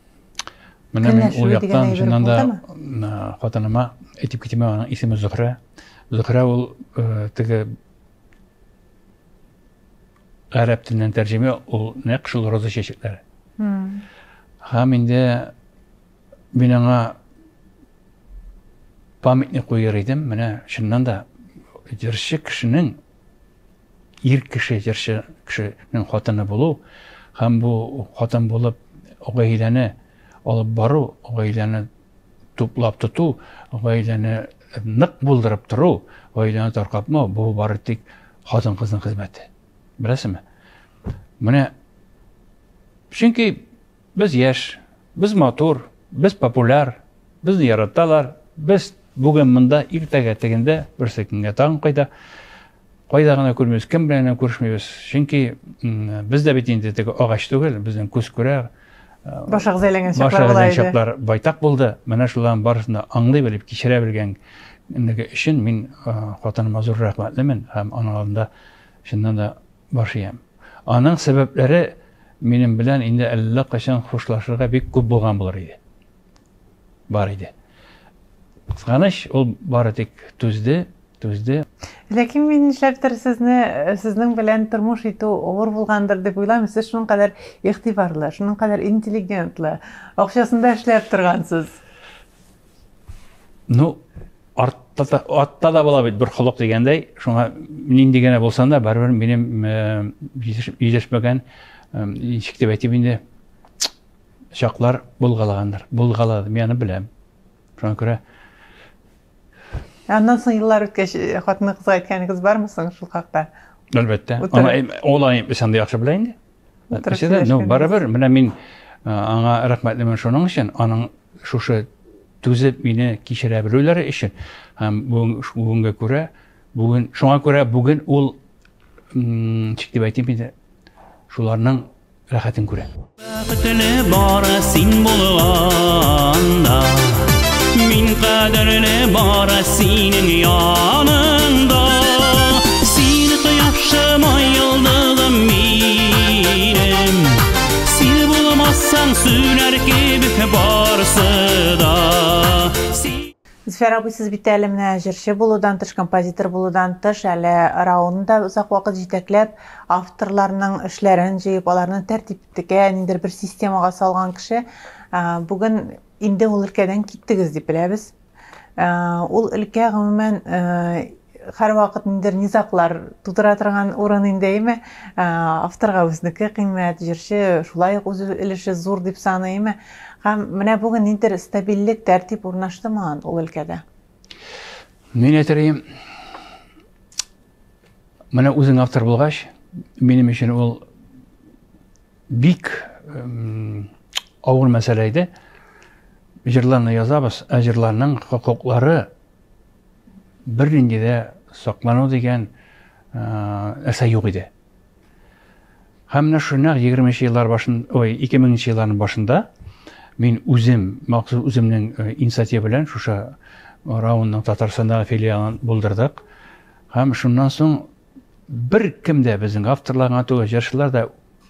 Менә мин ул яктан чыннан да хатыныма әйтеп китим, аның исеме Зөһрә. Зөһрә ул теге гарәп теленнән тәрҗемә ул нәкъ шул роза чәчәкләре. Һәм инде мин аңа памятник куер идем. Менә чыннан да җырчы кешенең ир кеше җырчы кешенең хатыны булу һәм бу хатын булып гаиләне алып бару, гаиләне туплап тоту, гаиләне нык булдырып тору, гаиләне таркатмау, бу бары тик хатын-кызның хезмәте. Беләсеңме? Менә чөнки без яшь, без матур, без популяр, безне яраталар, без бүген монда, иртәгә тегендә, берсе көнгә тагын кайда. Кайда гына күрмибез, кем белән генә күрешмибез. Чөнки без дә бит инде теге агач түгел, безнең күз күрә. Башыгыз әйләнгән чаклар була иде. Чаклар байтак булды. Менә шуларның барысын да аңлый белеп, кичерә белгәнлеге өчен мин хатыныма зур рәхмәтлемен һәм аның алдында чыннан да баш иям. Аның сәбәпләре минем белән инде әллә кайчан хушлашырга бик күп булган булыр иде. Бар иде. Кызганыч, ул бары тик түзде, түзде. Ләкин мин нишләптер сезне, сезнең белән тормыш итү авыр булгандыр дип уйлыйм. Сез шуның кадәр игътибарлы, шуның кадәр интеллигентлы, акчасын да эшләп торгансыз. Ну, артта да, атта да була бит бер холык дигәндәй, шуңа нинди генә булсам да, барыбер минем җитешмәгән, ничек дип әйтим инде, чаклар булгалагандыр. Булгалады, мин аны беләм. Шуңа күрә Аннан соң еллар үткәч, хатыныгызга әйткәнегез бармы соң шул хакта? Әлбәттә. Ул аны исән дә яхшы белә инде. Ну, барыбер, менә мин аңа рәхмәтлемен шуның өчен, аның шушы түзеп мине кичерә белүләре өчен һәм бүгенгә күрә, бүген, шуңа күрә бүген ул, ничек дип әйтим инде, шуларның рәхәтен күрә. Бәхетле бары син булганда, мин кадерле бары синең яныңда. Син кояшым, ай йолдызым минем. Син булмасаң сүнәр кебек барысы да. Зөфәр абый, сез бит әле менә җырчы булудан тыш, композитор булудан тыш, әле РАОны да озак вакыт җитәкләп, авторларның эшләрен җыеп, аларны тәртипкә, ниндидер бер системага салган кеше. Бүген инде ул өлкәдән киттегез дип беләбез. Ул өлкә гомумән һәрвакыт ниндидер низаглар тудыра торган урын инде, әйме? Авторга үзенеке кыйммәт, җырчы шулай ук үз өлеше зур дип саный, әйме? Һәм менә бүген ниндидер стабильлек, тәртип урнаштымы ул өлкәдә? Мин әйтер идем, менә үзең автор булгач, минем өчен ул бик авыр мәсьәлә иде. Җырларны язабыз, ә җырларның хокуклары бернинди дә саклану дигән нәрсә юк иде. Һәм менә шул нәкъ 20 еллар башын, ой, 2000 елларның башында мин үзем, махсус үземнең инициатива белән шушы РАУНның Татарстандагы филиалын булдырдык. Һәм шуннан соң бер кем дә безнең авторлар гына түгел, җырчылар да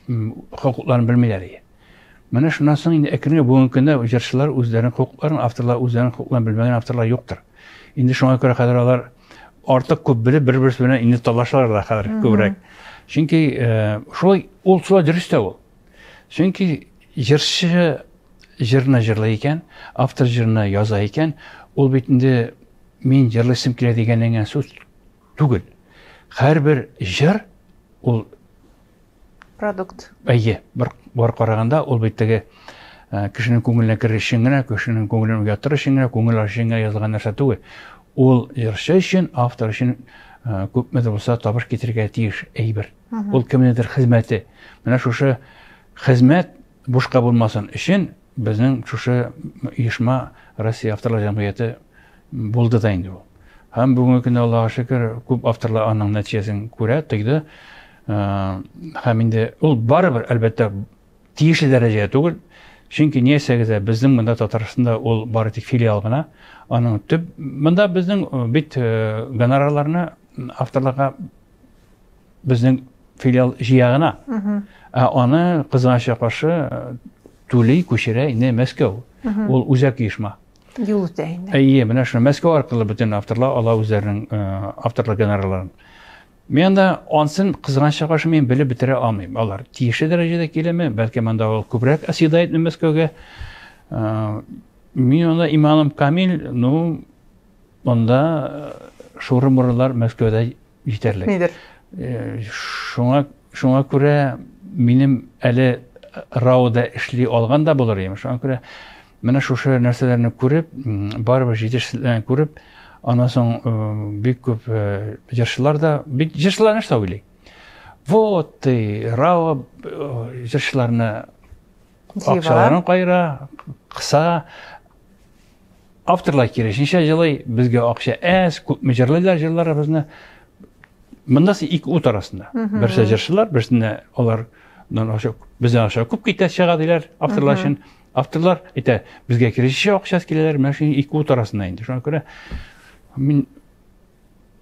хокукларын белмиләр иде. Менә шуннан соң инде әкренләп бүгенге көндә җырчылар үзләренең хокукларын, авторлар үзләренең хокукларын белмәгән авторлар юктыр. Инде шуңа күрә хәзер алар артык күп белеп бер-берсе белән инде талашалар да хәзер күбрәк. Чөнки шулай ул шулай дөрес тә ул. Чөнки җырчы җырны җырлый икән, автор җырны яза икән, ул бит инде мин җырлыйсым килә дигән генә сүз түгел. Һәрбер җыр ул продукт. Әйе, бер бар караганда ул бит теге кешенең күңеленә керер өчен генә, кешенең күңелен уятыр өчен генә, күңел ачу өчен генә язылган нәрсә түгел. Ул җырчы өчен, автор өчен күпме дә булса табыш китерергә тиеш әйбер. Ул кемнедер хезмәте. Менә шушы хезмәт бушка булмасын өчен безнең шушы оешма Россия авторлар җәмгыяте булды да инде ул. Һәм бүгенге көндә Аллаһка шөкер, күп авторлар аның нәтиҗәсен күрә, тойды. Һәм инде ул барыбер, әлбәттә, тиешле дәрәҗәдә түгел. Чөнки ни әйтсәгез дә, безнең монда Татарстанда ул бары тик филиал гына. Аның төп монда безнең бит гонорарларны авторларга безнең филиал җыя гына. Ә аны кызганычка каршы түли, күчерә инде Мәскәү. Ул үзәк оешма. Юл үтә инде. Әйе, менә шуны Мәскәү аркылы бөтен авторлар ала үзләренең авторлык гонорарларын. Мин анда ансын кызганычка каршы мин белеп бетерә алмыйм. Алар тиешле дәрәҗәдә киләме, бәлки монда ул күбрәк оседает Мәскәүгә. Мин анда иманым камил, ну, монда шуры-мурылар Мәскәүдә җитәрлек. Нидер? Шуңа, шуңа күрә минем әле РАОда эшли алган да булыр идем. Шуңа күрә менә шушы нәрсәләрне күреп, барыбер җитешсезлекләрне күреп, аннан соң бик күп җырчылар да, бик җырчылар нәрсә уйлый? Вот ты, РАО җырчыларны акчаларын кайра, кыса. Авторлар киресенчә җылый, безгә акча әз, күпме җырлыйлар җырларыбызны. Монда син ике ут арасында. Берсе җырчылар, берсендә алар акча, бездән акча күп китә чыга диләр авторлар өчен. Авторлар әйтә, безгә киресенчә акча киләләр, менә шул ике ут арасында инде. Шуңа күрә мин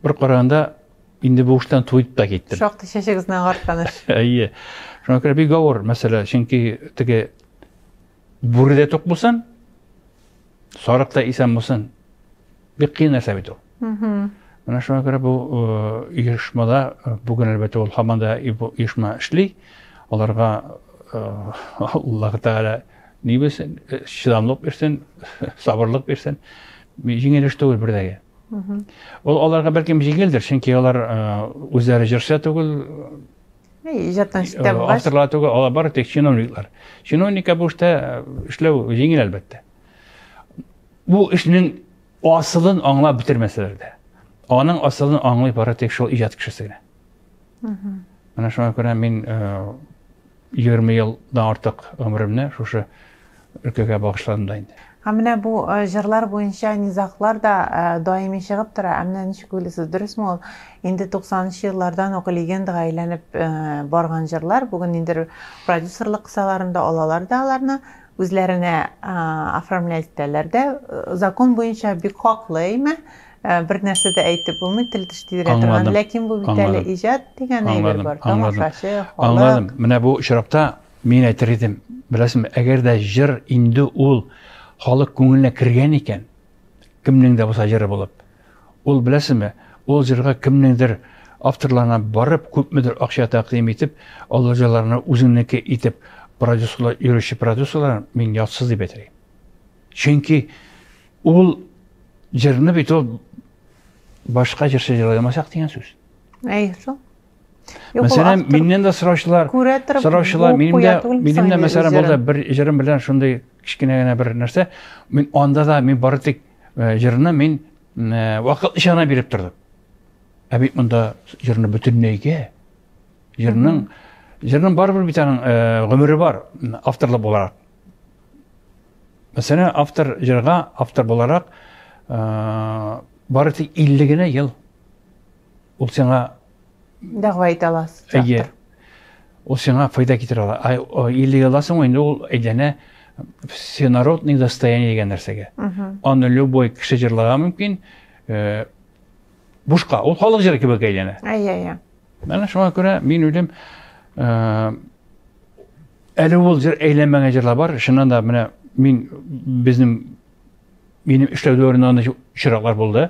бер караганда инде бу эштән туеп та киттем. Шактый чәчегезне агарткан эш. Әйе. Шуңа күрә бик авыр мәсьәлә, чөнки теге бүре дә тук булсын, сарык та исән булсын. Бик кыен нәрсә бит ул. Менә шуңа күрә бу оешмада бүген әлбәттә ул һаман да оешма эшли. Аларга Аллаһ Тәгалә ни бирсен, чыдамлык бирсен, сабырлык бирсен. Җиңел эш түгел бердәге. Ул аларга бәлкем җиңелдер, чөнки алар үзләре җырчы түгел, иҗаттан читтә булгач. Авторлар түгел, алар бары тик чиновниклар. Чиновникка бу эштә эшләү җиңел әлбәттә. Бу эшнең асылын аңлап бетермәсәләр дә. Аның асылын аңлый бары тик шул иҗат кешесе генә. Менә шуңа күрә мин 20 елдан артык гомеремне шушы өлкәгә багышладым да инде. Һәм менә бу җырлар буенча низаглар да даими чыгып тора. Ә менә ничек уйлыйсыз, дөресме ул? Инде 90 нчы еллардан ук легендага әйләнеп барган җырлар бүген ниндидер продюсерлык кысаларында алалар да аларны үзләренә оформлять итәләр дә. Закон буенча бик хаклы, әйме? Бер нәрсә дә әйтеп булмый, тел теш тидерә торган. Ләкин бу бит әле иҗат дигән әйбер бар. Тамашачы, халык. Аңладым. Менә бу очракта мин әйтер идем, беләсеңме, әгәр дә җыр инде ул халык күңеленә кергән икән, кемнең дә булса җыры булып, ул беләсеңме, ул җырга кемнеңдер авторларына барып, күпмедер акча тәкъдим итеп, алар җырларны үзеңнеке итеп продюсерлар, йөрүче продюсерлар мин ятсыз дип әйтер идем. Чөнки ул җырны бит ул башка җырчы җырлый алмасак дигән сүз. Әй, шул. Мәсәлән, миннән дә сораучылар, сораучылар, минем дә, минем дә мәсәлән булды бер җырым белән шундый кечкенә генә бер нәрсә. Мин анда да мин бары тик э, җырны мин э, вакытлыча гына биреп тордым. Ә бит монда җырны бөтенләйгә җырның җырның барыбер бит аның э, гомере бар, авторлык буларак. Мәсәлән, автор җырга автор буларак бары тик 50 генә ел ул сиңа дәгъва итә аласыз. Әйе. Ул сиңа файда китерә ала. 50 елдан соң инде ул әйләнә всенародный достояние дигән нәрсәгә. Аны любой кеше җырларга мөмкин. Э, бушка. Ул халык җыры кебек әйләнә. Әйе, әйе. Менә шуңа күрә мин уйлыйм, э, Әле ул җыр әйләнмәгән җырлар бар. Чыннан да менә мин безнең минем эшләү дәверендә андый очраклар булды.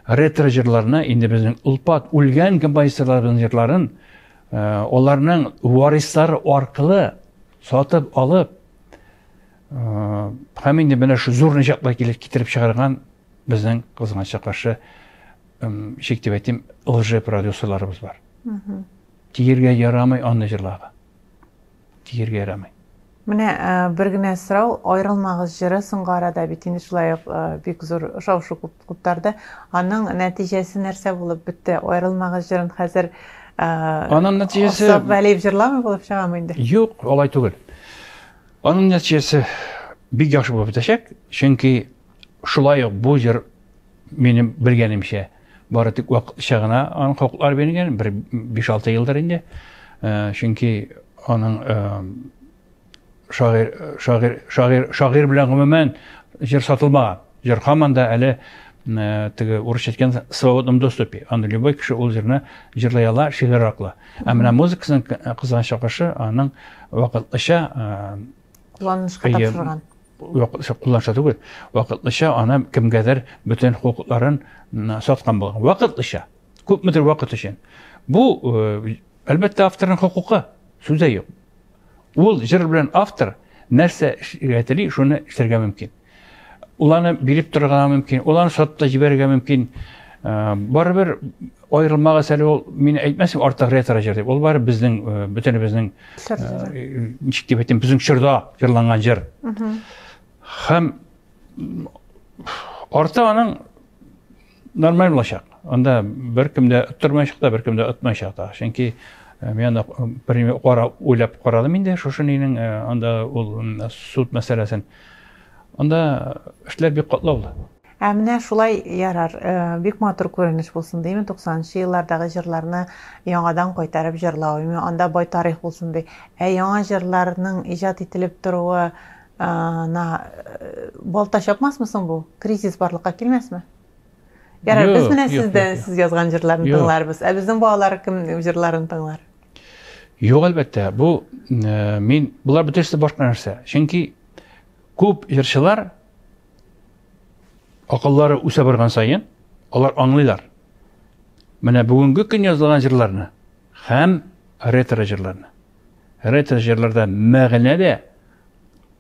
Ретро җырларны инде безнең олпат үлгән композиторларыбызның җырларын э, аларның варислары аркылы сатып алып э, һәм инде менә шу зур ничаклар килеп китереп чыгарган безнең кызганычка каршы ничек дип әйтим, лже продюсерларыбыз бар. Тиергә ярамый аны җырларга. Тиергә ярамый. Менә э, бер генә сорау, Аерылмагыз җыры соңгы арада бит инде шулай ук э, бик зур шау-шу куптарды. Аның нәтиҗәсе нәрсә булып бетте? Аерылмагыз җырын хәзер э, Аның нәтиҗәсе Асаф Вәлиев җырламый булып чыгамы инде? Юк, алай түгел. Аның нәтиҗәсе бик яхшы булып бетәчәк, чөнки шулай ук бу җыр Минем белгәнемчә, бары тик вакытлыча гына аның хокуклары бирелгән, бер 5-6 елдыр инде. Э, чөнки аның э, шагыйрь, шагыйрь, шагыйрь, шагыйрь белән гомумән җыр сатылмаган. Җыр һаман да әле э, теге урысча әйткән свободном доступе. Аны любой кеше ул җырны җырлый ала, шигырь аркылы. Ә менә музыкасын кызганычка каршы аның вакытлыча кулланылышка тапшырган. Вакытлыча кулланышта түгел, вакытлыча аны кемгәдер бөтен хокукларын саткан булган. Вакытлыча, күпмедер вакыт өчен. Бу, э, әлбәттә, авторның хокукы, сүз дә юк. Ул җыр белән автор нәрсә эшләргә тели, шуны эшләргә мөмкин. Ул аны биреп торырга мөмкин, ул аны сатып та җибәрергә мөмкин. Э, барыбер аерылмагыз әле ул, мин әйтмәсем, артык ретро җыр дип. Ул бары безнең, э, бөтенебезнең э, ничек дип әйтим, безнең чорда җырланган җыр. Һәм арты аның нормаль булачак. Анда беркем дә оттырмаячак та, беркем дә отмаячак та. Чөнки мин анда бер кара уйлап карадым инде шушы нинең анда ул суд мәсьәләсен. Анда эшләр бик катлаулы. Ә менә шулай ярар, бик матур күренеш булсын дими, 90 нчы еллардагы җырларны яңадан кайтарып җырлау, ими анда бай тарих булсын ди. Ә яңа җырларның иҗат ителеп торуы на балта чапмасмы соң бу? Кризис барлыкка килмәсме? Ярар, без менә сездән сез язган җырларны тыңларбыз. Ә безнең балалар кем җырларын тыңлар? Юк, әлбәттә, бу мин болар бөтенесе башка нәрсә. Чөнки күп җырчылар акыллары үсә барган саен алар аңлыйлар. Менә бүгенге көн язылган җырларны һәм ретро җырларны. Ретро җырларда мәгънә дә,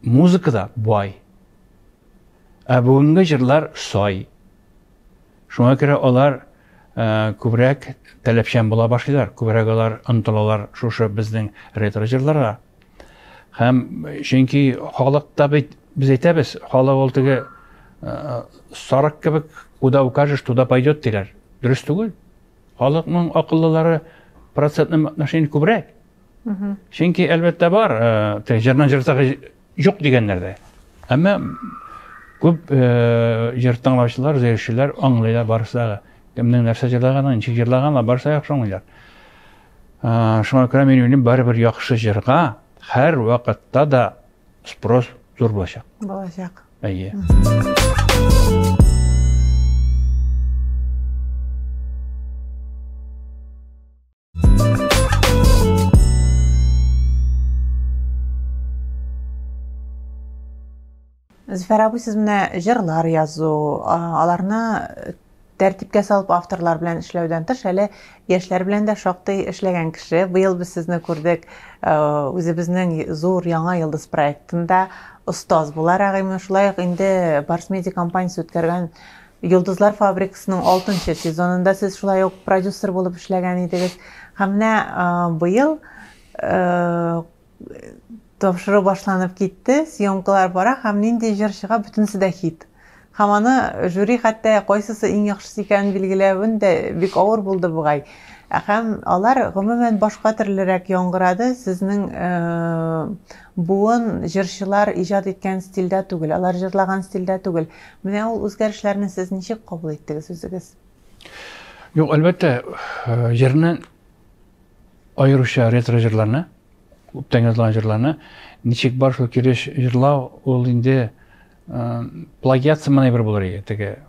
музыка да бай. Ә бүгенге җырлар сай. Шуңа күрә алар күбрәк таләпчән була башлыйлар, күбрәк алар омтылалар шушы безнең ретро җырларга. Һәм чөнки халык та бит, без әйтәбез, халык ул теге сарык кебек, куда укажешь, туда пойдет диләр. Дөрес түгел. Халыкның акыллылары процентном отношении күбрәк. Чөнки, әлбәттә, бар, теге җырдан җыртагы юк дигәннәр дә. Әмма күп җыр тыңлаучылар, җырчылар аңлыйлар барысы да. Кемнең нәрсә җырлаганын, ничек җырлаганын барысы да яхшы аңлыйлар. Шуңа күрә мин уйлыйм, барыбер яхшы җырга һәр вакытта да спрос зур булачак. Булачак. Әйе. Зөфәр абый, сез менә җырлар язу, аларны тәртипкә салып авторлар белән эшләүдән тыш, әле яшьләр белән дә шактый эшләгән кеше. Быел без сезне күрдек, үзебезнең зур Яңа йолдыз проектында остаз буларак, шулай ук инде Барс Медиа компаниясе үткәргән Йолдызлар фабрикасының алтынчы сезонында сез шулай ук продюсер булып эшләгән идегез. Һәм менә быел тапшыру башланып китте, съемкалар бара һәм нинди җыр чыга, бөтенесе дә хит. Һәм аны жюри хәтта кайсысы иң яхшысы икәнен билгеләвен дә бик авыр булды бугай. Һәм алар гомумән башка төрлерәк яңгырады, сезнең буын җырчылар иҗат иткән стильдә түгел, алар җырлаган стильдә түгел. Менә ул үзгәрешләрне сез ничек кабул иттегез үзегез? Юк, әлбәттә, җырны аеруча ретро җырларны, күптән язылган җырларны ничек бар шул килеш җырлау, ул инде плагиат сыман әйбер булыр иде, теге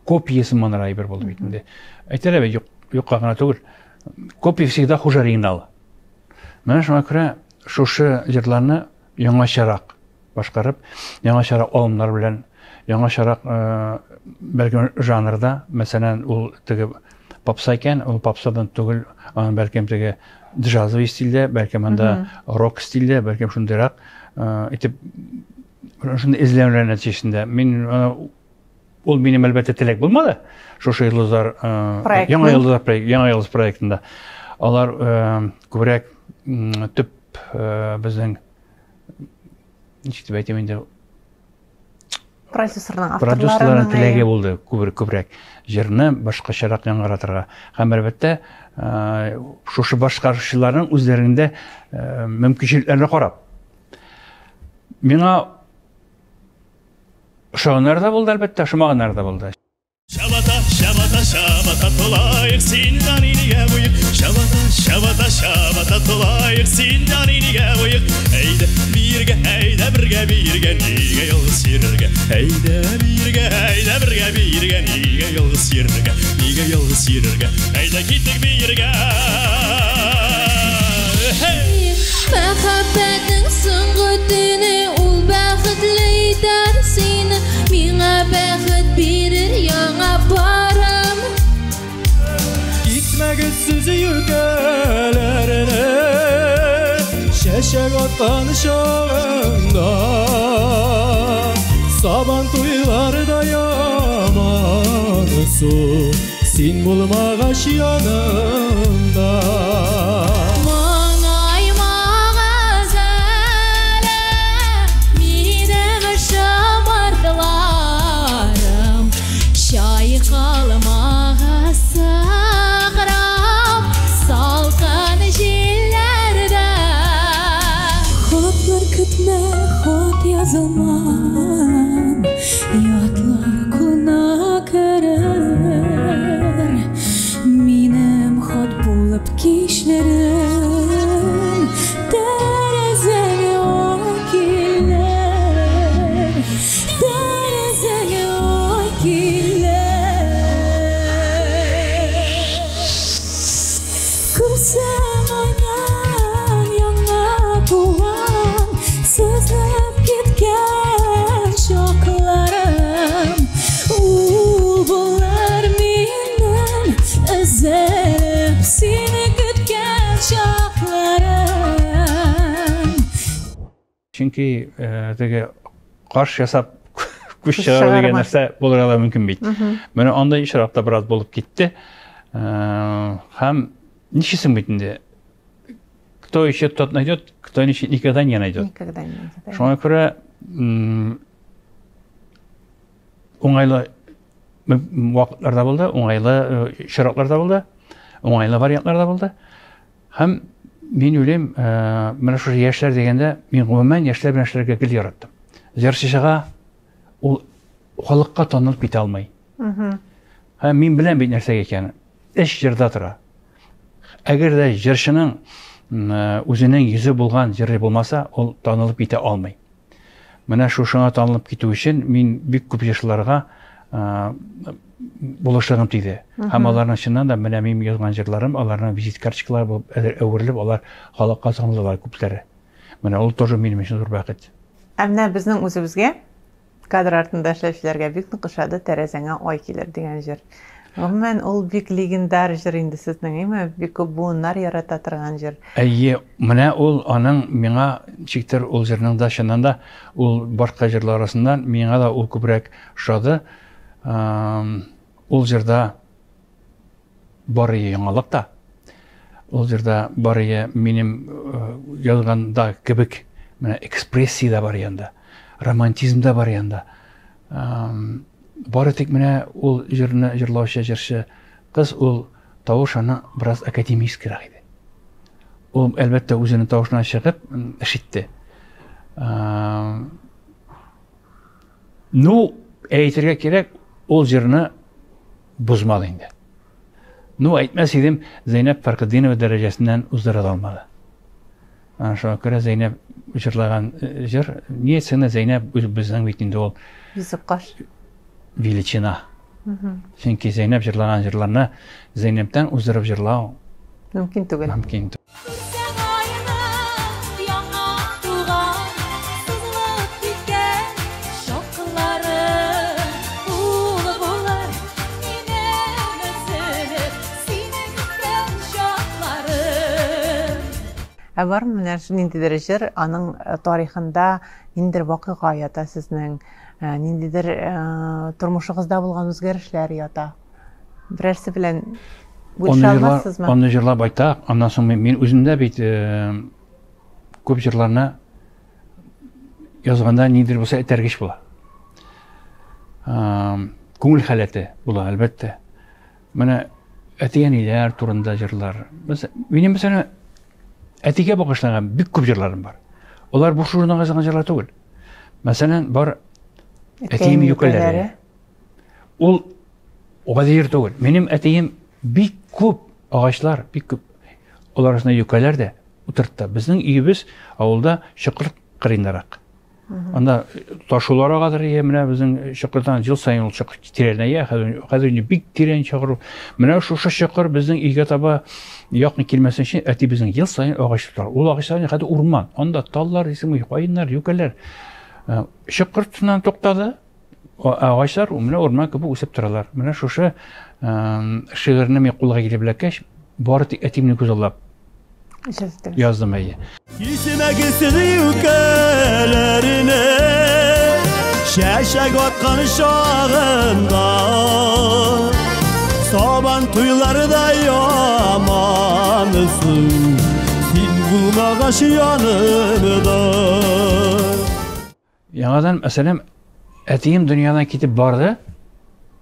копия сыман әйбер булды бит инде. Әйтәләр бит, юк, юкка гына түгел. Копия всегда хуже оригинала. Менә шуңа күрә шушы җырларны яңачарак башкарып, яңачарак алымнар белән, яңачарак бәлкем жанрда, мәсәлән, ул теге попса икән, ул попсадан түгел, аның бәлкем теге джазовый стильдә, бәлкем анда рок стильдә, бәлкем шундыйрак итеп шундый эзләнүләр нәтиҗәсендә мин ул минем әлбәттә теләк булмады. Шушы йолдызлар яңа йолдызлар проект, яңа йолдыз проектында алар күбрәк төп безнең ничек дип әйтим инде, продюсерның продюсерларның теләге булды күбрәк, күбрәк җырны башкачарак яңгыратырга. Һәм әлбәттә, шушы башкаручыларның үзләрендә мөмкинчелекләренә карап. Миңа ошаганнар да булды, әлбәттә, ошамаганнар да булды. Чабата, чабата, чабата тулаек, синнән инигә буек. Чабата, чабата, чабата тулаек, синнән инигә буек. Әйдә, биргә, әйдә, бергә, биргә, нигә ялгыз йөрергә? Әйдә, биргә, әйдә, бергә, биргә, нигә ялгыз йөрергә? Нигә ялгыз йөрергә? Әйдә, киттек биергә. Мәхәббәтнең соңгы төне ул бәхетле итәр сине, миңа бәхет бирер яңа парым. Китмәгез сез юкәләрне, чәчәк аткан чагында, сабан туйларда ямансу, син булмагач янымда. Моңаймагыз әле, минем шомартларым, чайкалмагыз сыкрап салкын җилләрдә. Хатлар көтмә, хат язылман, ятлар кулына керер. Минем хат булып кичләрем Өзелеп сине көткән чакларым. Чөнки теге каш ясап күз чыгару дигән нәрсә булырга да мөмкин бит. Менә андый очракта бераз булып китте. Һәм ничесең бит инде? Кто ищет, тот найдет, кто не ищет, никогда не найдет. Никогда не найдет. Шуңа күрә уңайлы вакытлар да булды, уңайлы очраклар да булды, уңайлы вариантлар да булды. Һәм мин уйлыйм, менә шушы яшьләр дигәндә, мин гомумән яшьләр белән эшләргә гел яраттым. Җырчы чыга, ул халыкка танылып китә алмый. Һәм мин беләм бит нәрсәгә икәнен. Эш җырда тора. Әгәр дә җырчының үзенең йөзе булган җыры булмаса, ул танылып китә алмый. Менә шушыңа танылып китү өчен мин бик күп җырчыларга булышлыгым тиде. Һәм аларның чыннан да менә мин язган җырларым, аларның визит карточкалары булып әверелеп, алар халыкка танылдылар күпләре. Менә ул тоже минем өчен зур бәхет. Ә менә безнең үзебезгә кадр артында эшләүчеләргә бик нык ошады Тәрәзәңә ай килер дигән җыр. Гомумән, ул бик легендар җыр инде сезнең, әйме? Бик күп буыннар ярата торган җыр. Әйе, менә ул аның миңа ничектер ул җырның да чыннан да ул башка җырлар арасыннан миңа да ул күбрәк ошады. Ул җырда барые яңалык та. Ул җырда барые минем язганда кебек менә экспрессия дә бар янда, романтизм да бар янда. Бары тик менә ул җырны җырлаучы җырчы кыз ул тавыш аны бераз академическийрак иде. Ул әлбәттә үзенең тавышына чыгып эш итте. Ну, әйтергә кирәк, ул җырны бозмады инде. Ну, әйтмәс идем, Зәйнәб Фәрхетдинова дәрәҗәсеннән уздыра да алмады. Ана шуңа күрә Зәйнәб җырлаган җыр, ни әйтсәң дә Зәйнәб безнең бит инде ул Йөзек каш. Величина. Чөнки Зәйнәб җырлаган җырларны Зәйнәбтән уздырып җырлау мөмкин түгел. Мөмкин түгел. Күрсәң айның яңа туган, сызылып киткән чаклары, ул булыр минем өзелеп сине көткән чакларым. Ә бармы менә ниндидер җыр, аның тарихында ниндидер вакыйга ята сезнең, ниндидер тормышыгызда булган үзгәрешләр ята? Берәрсе белән бүлешә алмассызмы? Аны җырлап байтак, аннан соң мин үзем дә бит күп җырларны язганда ниндидер булса этәргеч була. Күңел халәте була, әлбәттә. Менә әти-әниләр турында җырлар. Минем мәсәлән әтигә багышланган бик күп җырларым бар. Алар буш урынга язылган җырлар түгел. Мәсәлән, бар әтием юкәләре. Ул гади җыр түгел. Минем әтием бик күп агачлар, бик күп алар арасында юкәләр дә утыртты. Безнең өебез авылда чокыр кырыендарак. Анда ташулар агадыр, е, менә безнең чокырдан ел саен ул чокыр тирәнәя, хәзер инде бик тирән чокыр. Менә шушы чокыр безнең өйгә таба якын килмәсен өчен әти безнең ел саен агач утырта. Ул агачлар хәзер урман. Анда таллар, дисеңме, каеннар, юкәләр. Чокыр тыннан туктады. Агачлар менә урман кебек үсеп торалар. Менә шушы шигырьне мин кулга килеп эләккәч, бары тик әтиемне күзаллап яздым әйе. Кисмәгез юкәләрне, чәчәк аткан чагында, сабан туйларда ямансың, син булмагач янымда. Яңадан, мәсәлән, әтием дөньядан китеп барды,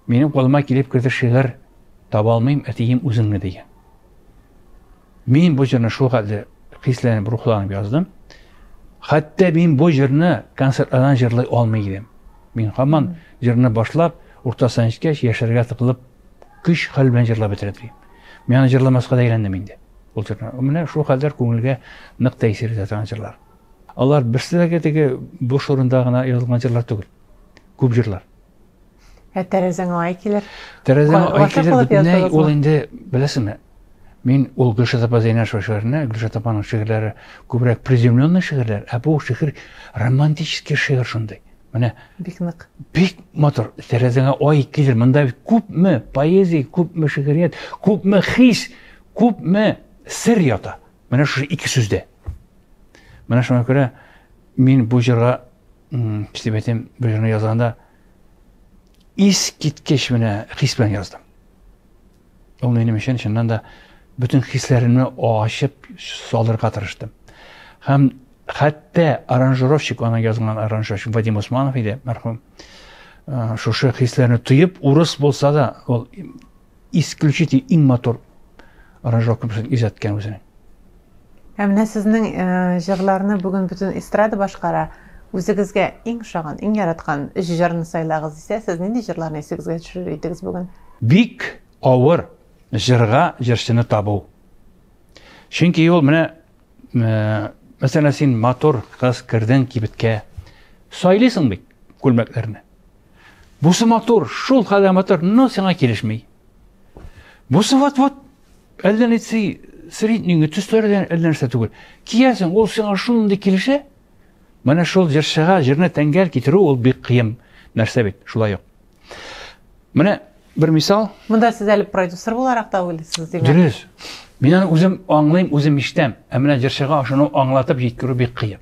минем кулыма килеп керде шигырь, таба алмыйм әтием үзеңне дигән. Мин бу җырны шул хәтле хисләнеп, рухланып яздым. Хәтта мин бу җырны концертлардан җырлый алмый идем. Мин һаман җырны башлап, уртасына җиткәч, яшәргә тыгылып, көч хәл белән җырлап бетерә идем. Мин аны җырламаска да өйрәндем инде. Ул җырны. Менә шул хәлләр күңелгә нык тәэсир итә торган җырлар. Алар берсе дә теге буш урында гына язылган җырлар түгел. Күп җырлар. Ә тәрәзәңә ай килер. Тәрәзәңә ай килер бөтенләй ул инде беләсеңме? Мин ул Гөлшат апа Зәйнәшева шигыренә, Гөлшат апаның шигырьләре күбрәк приземленный шигырьләр, ә бу шигырь романтический шигырь шундый. Менә бик нык. Бик матур. Тәрәзәңә ай килер. Монда бит күпме поэзия, күпме шигърият, күпме хис, күпме сер ята. Менә шушы ике сүздә. Менә шуңа күрә мин бу җырга, дип әйтәм, бу җырны язганда искиткеч менә хис белән яздым. Ул минем өчен чыннан да бөтен хисләремне ачып салырга тырыштым. Һәм хәтта аранжировщик, аны язган аранжировщик Вадим Усманов иде, мәрхүм. Шушы хисләрне тоеп, урыс булса да, ул исключительно иң матур аранжировка белән иҗат иткән үзенең. Ә менә сезнең җырларны бүген бөтен эстрада башкара. Үзегезгә иң ошаган, иң яраткан өч җырны сайлагыз дисә, сез нинди җырларны исегезгә төшерер идегез бүген? Бик авыр җырга җырчыны табу. Чөнки ул менә, мәсәлән, син матур кыз кердең кибеткә, сайлыйсың бит күлмәкләрне. Бусы матур, шул хәлдә матур, но сиңа килешми. Бусы вот-вот әллә нитси среднеңе төсләре дә әллә нәрсә түгел. Киясең, ул сиңа шундый килешә. Менә шул җырчыга җырны тәңгәл китерү ул бик кыен нәрсә бит, шулай ук. Менә бер мисал. Монда сез әле продюсер буларак та уйлыйсыз, димәк. Дөрес. Мин аны үзем аңлыйм, үзем ишетәм. Ә менә җырчыга шуны аңлатып җиткерү бик кыен.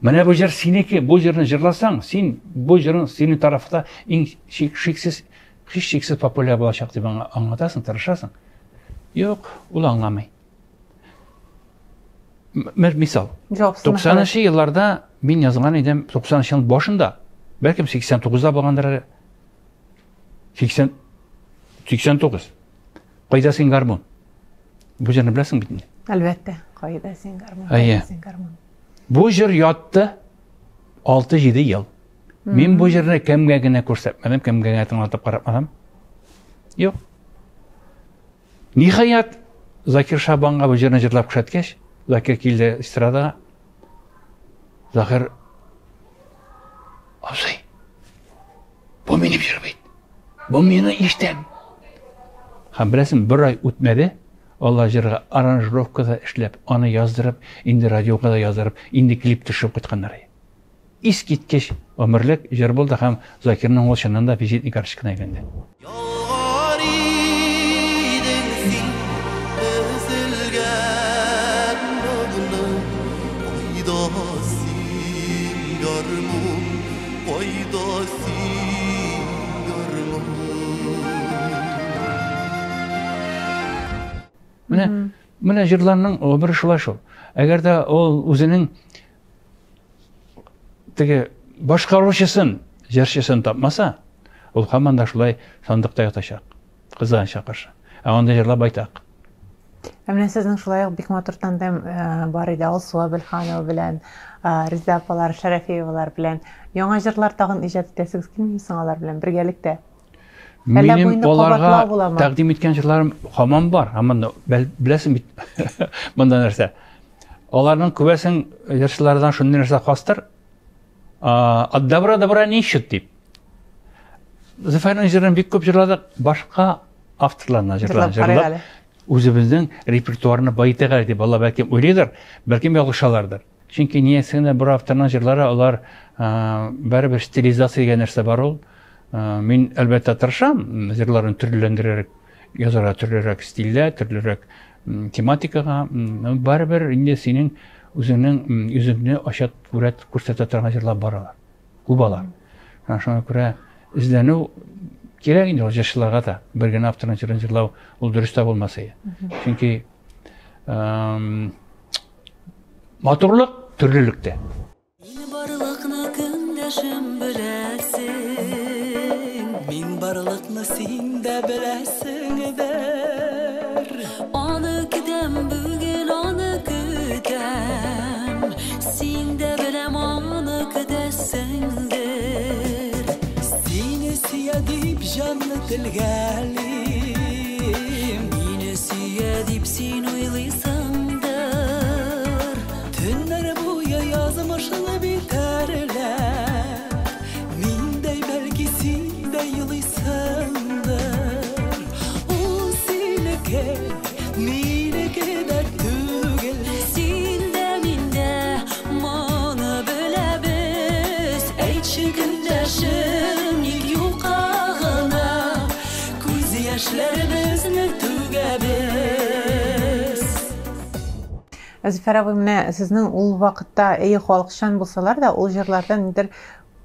Менә бу җыр синеке, бу җырны җырласаң, син бу җырың синең тарафта иң шиксез, һичшиксез популяр булачак дип аңлатасың, тырышасың. Юк, ул аңламый. Бер мисал. 90-нчы елларда мин язган идем, 90-нчы елның башында, бәлкем 89-да булгандыр әле. 80 89. Кайда син гармун? Бу җырны беләсең бит инде. Әлбәттә, кайда син гармун? Кайда син гармун? Бу җыр ятты 6-7 ел. Мин бу җырны кемгә генә күрсәтмәдем, кемгә генә тыңлатып каратмадым. Юк. Ниһаять, Закир Шабанга бу җырны җырлап күрсәткәч, Закир килде эстрадага. Закир абзый, бу минем җыр бит. Бу мине ишетәм. Һәм беләсең, бер ай үтмәде, алар җырга аранжировка да эшләп, аны яздырып, инде радиога да яздырып, инде клип төшереп кайтканнар. Искиткеч гомерлек җыр булды һәм Закирның ул чыннан да визитный карточкасына әйләнде. Ялгар идең син өзелгән моңны, Кайда син, гармун, кайда син, гармун? Менә, менә җырларның гомере шулай шул. Әгәр дә ул үзенең теге башкаручысын, җырчысын тапмаса, ул һаман да шулай сандыкта ятачак. Кызганычка каршы. Ә анда җырлар байтак. Ә менә сезнең шулай ук бик матур тандем бар иде Алсу Әбелханова белән, Резеда апалар Шәрәфиевалар белән. Яңа җырлар тагын иҗат итәсегез килмиме соң алар белән бергәлектә? Әллә бу Минем инде аларга кабатлау буламы? тәкъдим иткән җырларым һаман бар. Һаман да беләсең бит монда нәрсә. Аларның күбәсен җырчылардан шундый нәрсә хастыр. От добра добра не ищут дип. Зөфәрнең җырын бик күп җырладык, башка авторларның җырларын җырлап, үзебезнең репертуарны баетыйк әле дип алар бәлкем уйлыйдыр, бәлкем ялгышалардыр. Чөнки ниясенә бер авторның җырлары алар барыбер стилизация дигән нәрсә бар ул. Мин әлбәттә тырышам җырларын төрлеләндерерәк язарга, төрлерәк стильдә, төрлерәк тематикага. Барыбер инде синең үзеңнең үзеңне ачат күрәт күрсәтә торган җырлар бар алар. Күп алар. Шуңа күрә эзләнү кирәк инде ул җырчыларга да. Бер генә авторның җырын җырлау ул дөрес тә булмас иде. Чөнки матурлык төрлелектә. Мин барлыкны көндәшем беләсең, Мин барлыкны син дә беләсеңдер. Аны көтәм бүген, аны көтәм, Син дә беләм аны көтәсеңдер. Сине сөя дип җанны телгәлим, Мине сөя дип син уйлыйсыңдыр. Төннәр буе язмышны битәрләп, Миндәй бәлки син дә елыйсыңдыр. Ул синеке, минеке дә түгел. Син дә, мин дә моны беләбез. Әйтче, кем Яшьләребезне түгәбез. Зөфәр абый, менә сезнең ул вакытта, әйе, халыкчан булсалар да, ул җырларда нидер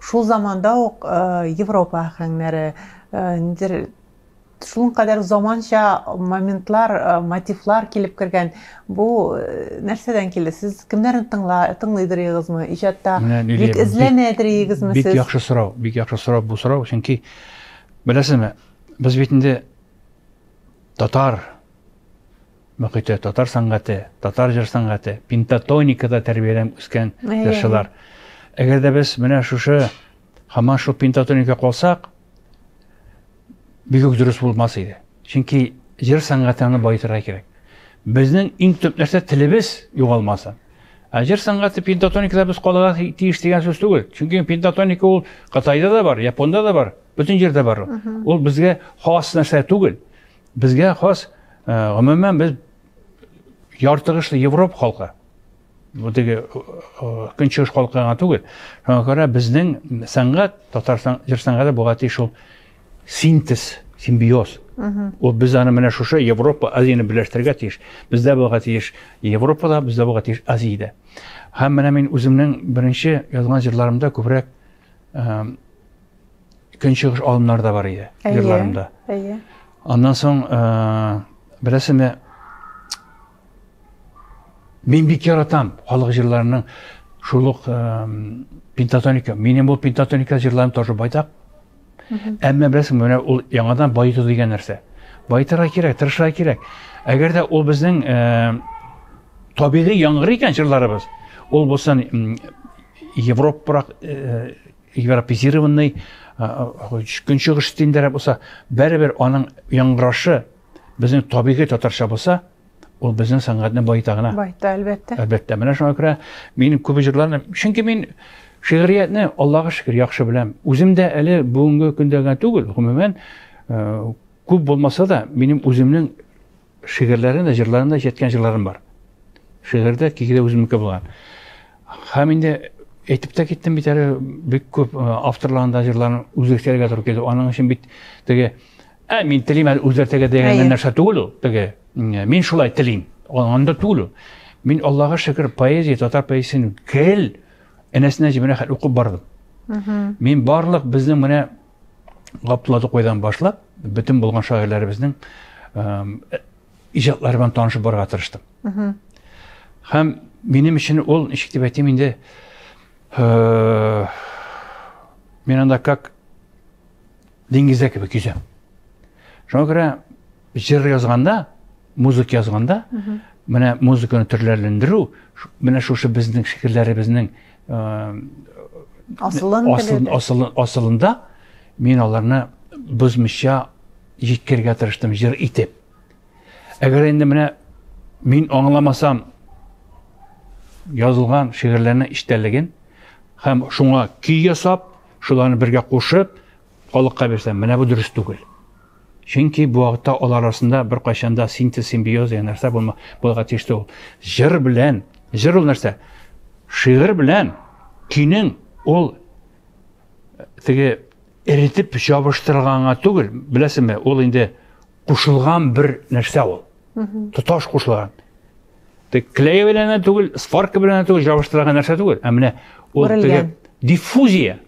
шул заманда ук Европа аһәңнәре, нидер шуның кадәр заманча моментлар, мотивлар килеп кергән. Бу нәрсәдән килде? Сез кемнәрне тыңла, тыңлыйдыр идегезме? Иҗатта бик эзләнәдер идегезме сез? Бик яхшы сорау, бик яхшы сорау бу сорау, чөнки беләсезме, без бит инде татар мөхите, татар сәнгате, татар җыр сәнгате, пентатоникада тәрбияләнеп үскән җырчылар. Әгәр дә без менә шушы һаман шул пентатоника калсак, бик үк дөрес булмас иде. Чөнки җыр сәнгате аны баетырга кирәк. Безнең иң төп нәрсә телебез югалмасын. Ә җыр сәнгате пентатоникада без калырга тиеш дигән сүз түгел. Чөнки пентатоника ул Кытайда да бар, Японда да бар, бөтен җирдә бар. Ул безгә хас нәрсә түгел. Безгә хас, э, гомумән без яртыгышлы Европа халкы. Бу теге көнчыгыш халкы гына түгел. Шуңа күрә безнең сәнгать, татар җыр сәнгате буга тиеш ул синтез, симбиоз. Ул без аны менә шушы Европа, Азияне берләштерергә тиеш. Бездә булырга тиеш Европада, бездә булырга тиеш Азиядә. Һәм менә мин үземнең беренче язган җырларымда күбрәк көнчыгыш алымнар да бар иде җырларымда. Әйе. Аннан соң, беләсеңме, Мин бик яратам халык җырларының шул ук пентатоника. Минем ул пентатоника җырларым тоже байтак. Әмма беләсеңме, менә ул яңадан баету дигән нәрсә. Баетырга кирәк, тырышырга кирәк. Әгәр дә ул безнең табигый яңгырый икән җырларыбыз, ул булсын Европарак, европезированный, көнчыгыш стильдәрәк булса, бәребер аның яңгырашы безнең табигый татарча булса, ул безнең сәнгатьне баета гына. Баета, әлбәттә. Әлбәттә. Менә шуңа күрә минем күп җырларны, чөнки мин шигъриятне, Аллага шөкер, яхшы беләм. Үзем дә әле бүгенге көндә генә түгел, гомумән, э, күп булмаса да, минем үземнең шигырьләрем дә, җырларым да җиткән җырларым бар. Шигырьдә кигедә үземнеке булган. Һәм инде әйтеп тә киттем бит әле, бик күп э, авторларның да җырларын үзгәртергә туры килде. Аның өчен бит теге Ә мин телим әле үзгәртергә дигән нәрсә түгел ул. Теге мин шулай телим. Анда түгел ул. Мин Аллага шөкер поэзия, татар поэзиясен гел энәсенә җебенә хәтле укып бардым. Мин барлык безнең менә Габдулла Тукайдан башлап, бөтен булган шагыйрьләребезнең иҗатлары белән танышып барырга тырыштым. Һәм минем өчен ул, ничек дип әйтим инде, мин анда как диңгездә кебек йөзәм. Шуңа күрә җыр язганда, музыка язганда, менә музыканы төрлеләндерү, менә шушы безнең шигырьләребезнең асылын асылын, асылында мин аларны бозмыйча җиткерергә тырыштым җыр итеп. Әгәр инде менә мин аңламасам язылган шигырьләрнең эчтәлеген һәм шуңа көй ясап, шуларны бергә кушып, халыкка бирсәм, менә бу дөрес түгел. Чөнки бу вакытта алар арасында беркайчан да синтез, симбиоз дигән нәрсә булма, булырга тиеш түгел. Җыр белән, җыр ул нәрсә? Шигырь белән көйнең ул э, теге эретеп ябыштырганга түгел, беләсеңме, ул инде кушылган бер нәрсә ул. Тоташ кушылган. Тек клей белән дә түгел, сварка белән дә түгел, ябыштырган нәрсә түгел. Ә менә ул теге диффузия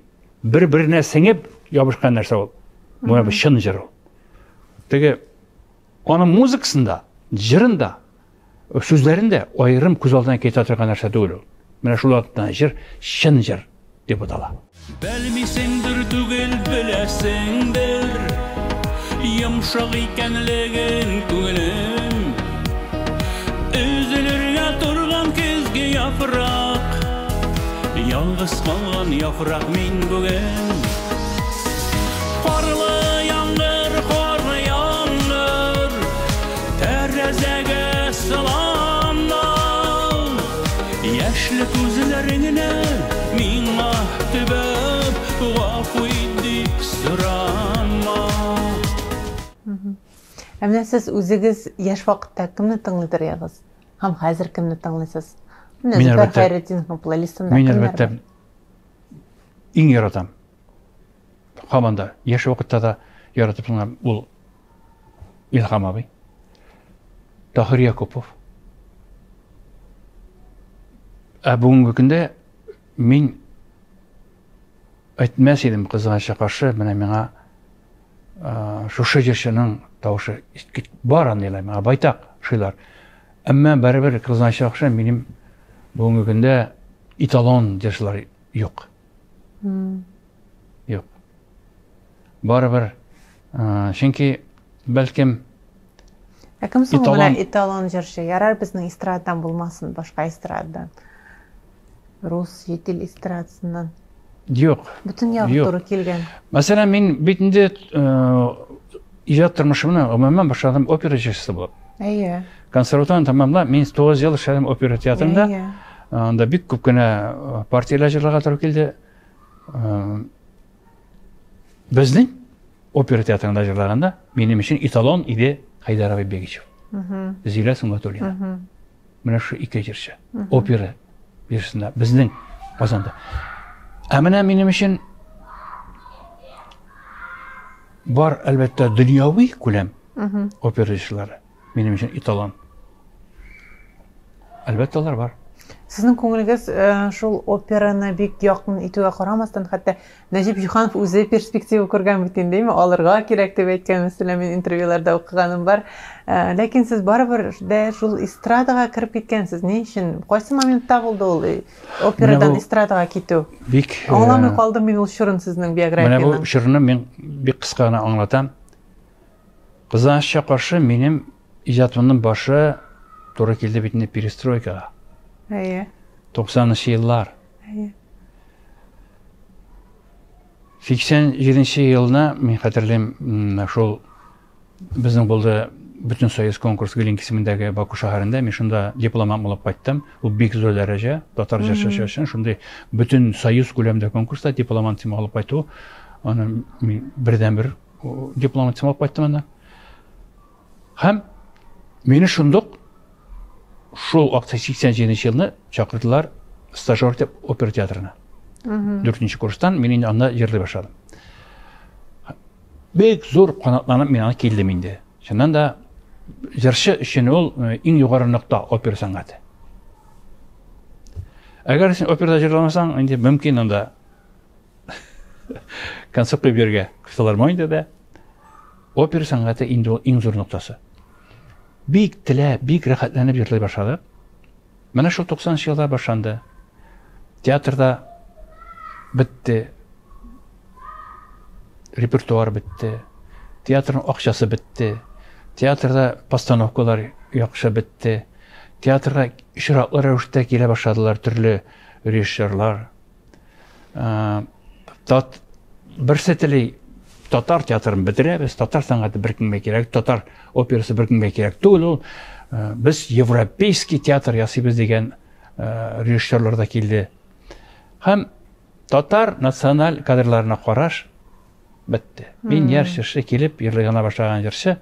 бер-беренә сеңеп ябышкан нәрсә ул. Менә бу чын җыр ул. Теге аның музыкасында, җырында, сүзләрендә аерым күз алдына килә торган нәрсә түгел ул. Менә шул вакытта җыр чын җыр дип атала. Белмисеңдер түгел, беләсеңдер, Йомшак икәнлеген күңелем. Өзелергә торган көзге яфрак, Ялгыз калган яфрак мин бүген. Карлы яңгыр, карлы яңгыр, Тәрәзәгә сыланма. Яшьле күзләреңне миңа төбәп, гафу ит дип соранма. Ә менә сез үзегез яшь вакытта кемне тыңлыйдыр идегез? Һәм хәзер кемне тыңлыйсыз? Менә Мин Зөфәр әлбәттә- Хәйретдиновның плейлистында Мин кемнәр әлбәттә бар? иң яратам. Һаман да яшь вакытта да яратып тыңлам. Ул Илһам абый. Таһир Якупов. Ә бүгенге көндә мин әйтмәс идем кызганычка каршы, менә миңа шушы җырчының тавышы бар андыйлар, миңа байтак шыйлар. Әмма барыбер кызганычка каршы минем бүгенге көндә эталон җырчылар юк. Юк. Барыбер, чөнки бәлкем Ә кем соң менә эталон җырчы? Ярар безнең эстрададан булмасын, башка эстрададан. Рус чит ил эстрадасыннан. Юк. Бөтен ягы туры килгән. Мәсәлән, мин бит инде иҗат тормышымны гомумән башладым опера җырчысы булып. Әйе. Консерваторияне тәмамлап, мин 9 ел эшләдем опера театрында. Әйе. Анда бик күп кенә партияләр җырларга туры килде. Безнең опера театрында җырлаганда минем өчен эталон иде Хәйдәр абый Бегичев. Зилә Сөнгатуллина. Менә шу ике җырчы. Опера җырчысында безнең Казанда. Ә менә минем өчен бар, әлбәттә, дөньяви күләм опера җырчылары. Минем өчен эталон. Әлбәттә, алар бар. Сезнең күңелегез э, шул операны бик якын итүгә карамастан, хәтта Нәҗип Җиһанов үзе перспектива күргән бит инде, әйме, алырга кирәк дип әйткән, мәсәлән, мин интервьюларда укыганым бар. Э, ләкин сез барыбер дә шул эстрадага кереп киткәнсез. Ни өчен? Кайсы моментта булды ул э, операдан эстрадага китү? Бик аңламый калдым мин ул чорын сезнең биографиянең. Менә бу чорны мин бик кыска гына аңлатам. Кызганычка каршы, минем иҗатымның башы туры килде бит инде перестройкага. Әйе. 90 еллар. Әйе. 87 елны мин хәтерлим, шул безнең булды бөтен союз конкурс Глинка исемендәге Баку шәһәрендә. Мин шунда дипломант булып кайттым. Ул бик зур дәрәҗә, татар җырчысы өчен шундый бөтен союз күләмендә конкурста дипломант алып кайту. Аны мин бердәнбер диплом алып кайттым анда. Һәм мине шундук шул вакытта 87 елны чакырдылар стажер дип опера театрына. Дүртенче курстан мин инде анда җырлый башладым. Бик зур канатланып мин анда килдем инде. Чыннан да җырчы өчен ул э, иң югары нокта опера сәнгате. Әгәр син операда җырламасаң, инде мөмкин анда Концерт куеп йөрергә филармониядә дә опера сәнгате инде ул иң зур ноктасы. Бик теләп, бик рәхәтләнеп җырлый башладык. Менә шул 90 елда башланды. Театрда бетте. Репертуар бетте. Театрның акчасы бетте. Театрда постановкалар яхшы бетте. Театрга очраклы рәвештә килә башладылар төрле режиссерлар. Тат берсе тели татар театрын бетерәбез, татар сәнгате беркемгә кирәк, татар операсы беркемгә кирәк түгел ул. Без европейский театр ясыйбыз дигән режиссерлар да килде. Һәм татар националь кадрларына караш бетте. Мин яшь җырчы килеп йырлый гына башлаган җырчы.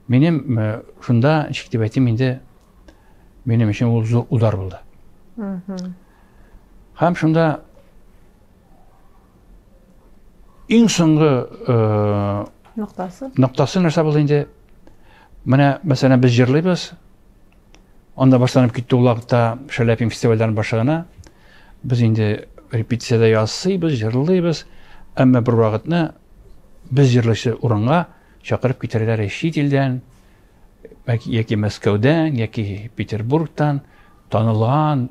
Минем шунда ничек дип әйтим инде, минем өчен ул зур удар булды. Һәм шунда иң соңгы э, ноктасы ноктасы нәрсә булды инде? Менә мәсәлән без җырлыйбыз. Анда башланып китте ул вакытта Шаляпин фестивальләрен башы гына. Без инде репетициядә ясыйбыз, җырлыйбыз. Әмма бер вакытны без җырлыйсы урынга чакырып китерәләр чит илдән, яки Мәскәүдән, яки Петербургтан танылган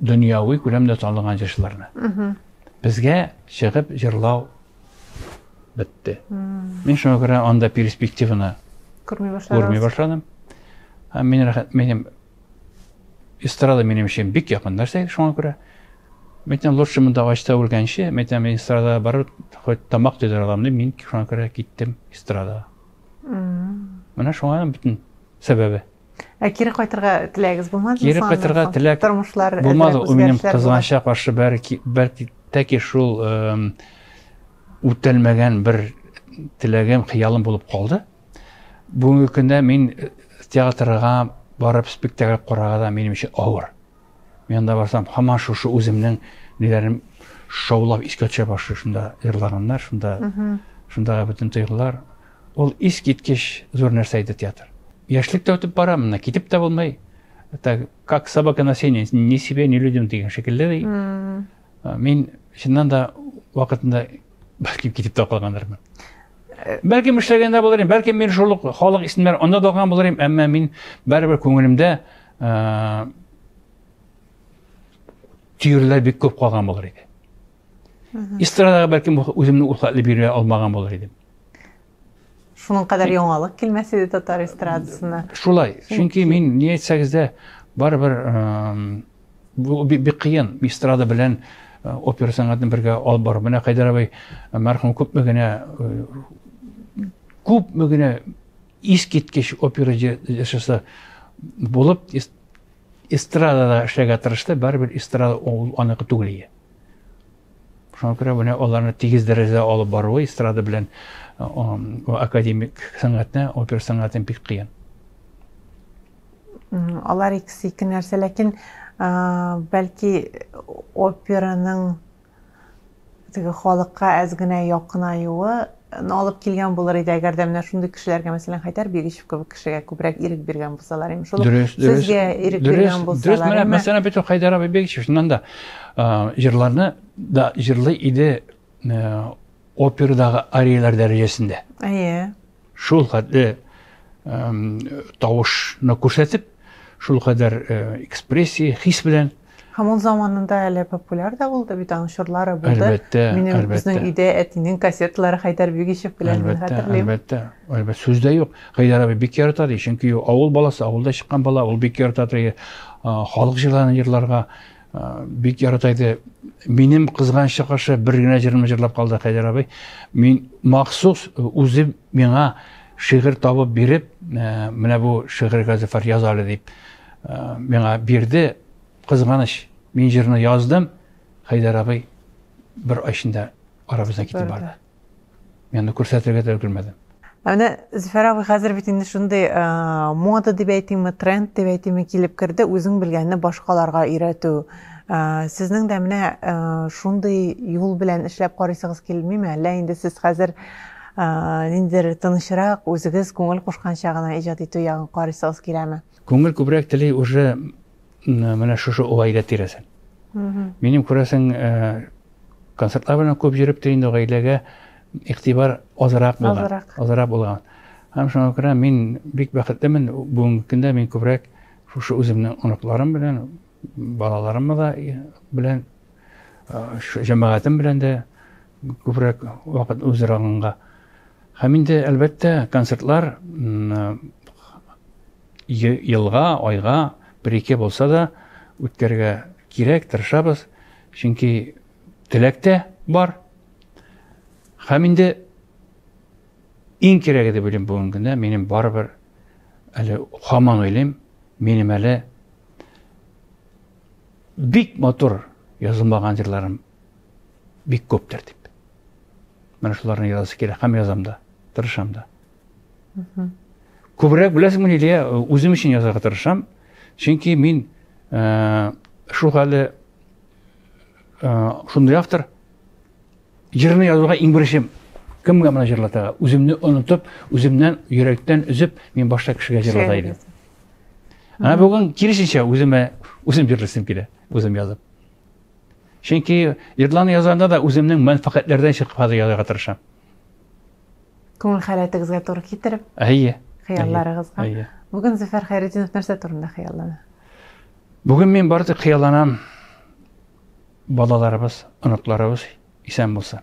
дөньяви күләмдә танылган җырчыларны. Безгә чыгып җырлау бетте. Мин шуңа күрә анда перспективаны күрми башладым. Күрми башладым. Һәм мин рәхәт, минем эстрада минем өчен бик якын нәрсә, шуңа күрә. Мин әйтәм, лучше монда ачта үлгәнче, мин әйтәм, мин эстрадага барып, хоть тамак туйдыра алам дип, мин шуңа күрә киттем эстрадага. Менә шуңа бөтен сәбәбе. Ә кире кайтырга теләгегез булмадымы? Кире кайтырга теләк тормышлар булмады. Ул минем кызганычка каршы бәлки, бәлки тәки шул үтәлмәгән бер теләгем, хыялым булып калды. Бүгенге көндә мин театрга барып спектакль карарга да минем өчен авыр. Мин анда барсам, һаман шушы үземнең ниләрем шаулап искә төшә башлый. Шунда җырлаганнар, шунда шундагы бөтен тойгылар. Ул искиткеч зур нәрсә иде театр. Яшьлек тә үтеп бара, менә китеп тә булмый. Это как собака на сене, ни себе, ни людям дигән шикелле ди. Мин чыннан да вакытында бәлкем китеп тә калгандырмын. Э, бәлкем эшләгән дә булыр идем, бәлкем мин шул ук халык исемнәре анда да алган булыр идем, әмма мин барыбер күңелемдә э, төерләр бик күп калган булыр иде. Эстрадага бәлкем үземне ул хәтле бирә алмаган булыр идем. Шуның кадәр яңалык килмәс иде татар эстрадасына. Шулай. Чөнки мин ни әйтсәгез дә, барыбер бу бик кыен эстрада белән э, опера сәнгатен бергә алып бару. Менә Хәйдәр абый э, мәрхүм күпме генә э, күпме генә искиткеч опера җырчысы булып эстрадада эшләргә тырышты, барыбер эстрада ул аныкы түгел иде. Шуңа күрә менә аларны тигез дәрәҗәдә алып баруы эстрада белән академик сәнгатьне, опера сәнгатен бик кыен. Алар икесе ике нәрсә, ләкин бәлки операның теге халыкка әз генә якынаюы алып килгән булыр иде, әгәр дә менә шундый кешеләргә, мәсәлән, Хәйдәр Бигичев кебек кешегә күбрәк ирек биргән булсалар, имеш, шул дөрес, дөрес, сезгә ирек биргән булсалар. Дөрес, менә мәсәлән, бит Хәйдәр абый Бигичев шуннан да җырларны да җырлый иде операдагы арияләр дәрәҗәсендә. Әйе. Шул хәтле тавышны күрсәтеп, шул кадәр экспрессия, хис белән. Һәм ул заманында әле популяр да булды бит, аның чорлары булды. Әлбәттә, Минем әлбәттә. Безнең өйдә әтинең кассеталары Хәйдәр Бигичев белән мин хәтерлим. Әлбәттә, әлбәттә, сүз дә юк. Хәйдәр абый бик ярата ди, чөнки авыл баласы, авылда чыккан бала, ул бик ярата ди, халык җырларын җырларга бик ярата иде. Минем кызганычка каршы бер генә җырымны җырлап калды Хәйдәр абый. Мин махсус үзе миңа шигырь табып биреп, менә бу шигырьгә Зөфәр яз әле дип миңа бирде. Кызганыч, мин җырны яздым, Хәйдәр абый бер ай эчендә арабыздан китеп барды. Мин аны күрсәтергә дә өлгермәдем. Ә менә Зөфәр абый, хәзер бит инде шундый мода дип әйтимме, тренд дип әйтимме килеп керде, үзең белгәнне башкаларга өйрәтү. Сезнең дә менә шундый юл белән эшләп карыйсыгыз килмиме? Әллә инде сез хәзер ниндидер тынычрак, үзегез күңел кушканча гына иҗат итү ягын карыйсыгыз киләме? Күңел күбрәк тели уже менә шушы гаилә тирәсен. Минем күрәсең, э, концертлар белән күп йөреп тә инде гаиләгә игътибар азрак булган. Азрак. Азрак булган. Һәм шуңа күрә мин бик бәхетлемен. Бүгенге көндә мин күбрәк шушы үземнең оныкларым белән, балаларым да белән, э, җәмәгатем белән дә күбрәк вакыт уздырганга. Һәм инде, әлбәттә, концертлар елга, айга бер-ике булса да үткәрергә кирәк, тырышабыз. Чөнки теләк тә бар. Һәм инде иң кирәге дип уйлыйм бүгенге көндә, минем барыбер әле һаман уйлыйм, минем әле бик матур язылмаган җырларым бик күптер дип. Менә шуларны язасы килә һәм язам да, тырышам да. Күбрәк беләсеңме, Лилия, үзем өчен язарга тырышам. Чөнки мин э, шул хәле э, шундый автор җырны язуга иң беренче кемгә менә җырлатырга? Үземне онытып, үземнән йөрәктән өзеп, мин башта кешегә җырлата идем. Ә бүген киресенчә үземә үзем җырлыйсым килә, үзем язып. Чөнки җырларны язганда да үземнең мәнфәгатьләрдән чыгып хәзер язарга тырышам. Күңел халәтегезгә туры китереп. Әйе. Хыялларыгызга. Әйе. Бүген Зөфәр Хәйретдинов нәрсә турында хыяллана? Бүген мин бары тик хыялланам. Балаларыбыз, оныкларыбыз исән булсын.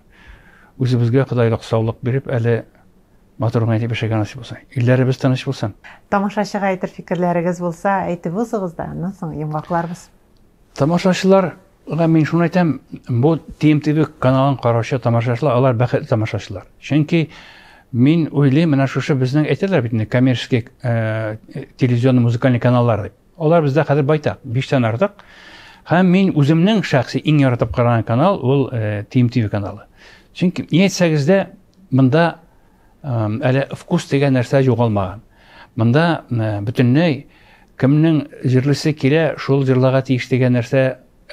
Үзебезгә Ходайлык саулык биреп, әле матур гына итеп яшәргә насыйп булсын. Илләребез тыныч булсын. Тамашачыга әйтер фикерләрегез булса, әйтеп узыгыз да, аннан соң йомгакларбыз. Тамашачылар Га мин шуны әйтәм, бу TMTV каналын караучы тамашачылар, алар бәхетле тамашачылар. Чөнки мин уйлыйм, менә шушы безнең әйтәләр бит инде коммерческий э, телевизионный музыкальный каналлар дип. Алар бездә хәзер байтак, биштән артык. Һәм мин үземнең шәхси иң яратып караган канал ул э, TMTV каналы. Чөнки ни әйтсәгез дә, монда э, әле вкус дигән нәрсә югалмаган. Монда э, бөтенләй Кемнең җырлыйсы килә, шул җырларга тиеш дигән нәрсә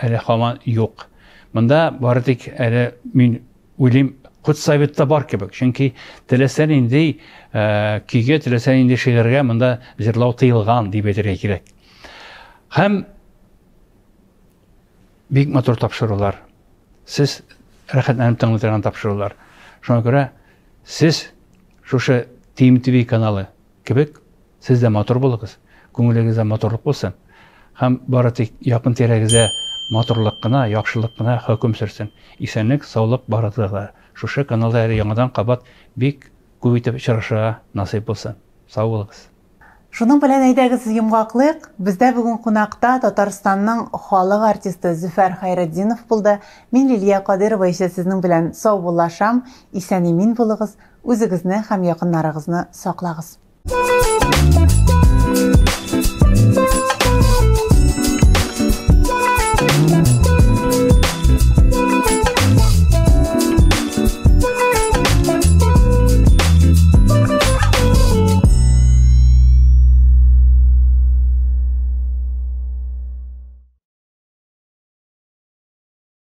әле һаман юк. Монда бары тик әле мин уйлыйм, Худсоветта бар кебек. Чөнки теләсә нинди э, көйгә, теләсә нинди шигырьгә монда җырлау тыелган дип әйтергә кирәк. Һәм бик матур тапшырулар. Сез рәхәтләнеп тыңлый торган тапшырулар. Шуңа күрә сез шушы TMTV каналы кебек сез дә матур булыгыз, күңелегездә матурлык булсын. Һәм бары тик якын тирәгездә матурлык кына, яхшылык кына хөкем сөрсен. Исәнлек, саулык барыгызга да. Шушы каналда әле яңадан кабат бик күп итеп очрашырга насыйп булсын. Сау булыгыз. Шуның белән әйдәгез йомгаклыйк. Бездә бүген кунакта Татарстанның халык артисты Зөфәр Хәйретдинов булды. Мин Лилия Кадыйрова исә сезнең белән саубуллашам. Исән-имин булыгыз, үзегезне һәм якыннарыгызны саклагыз.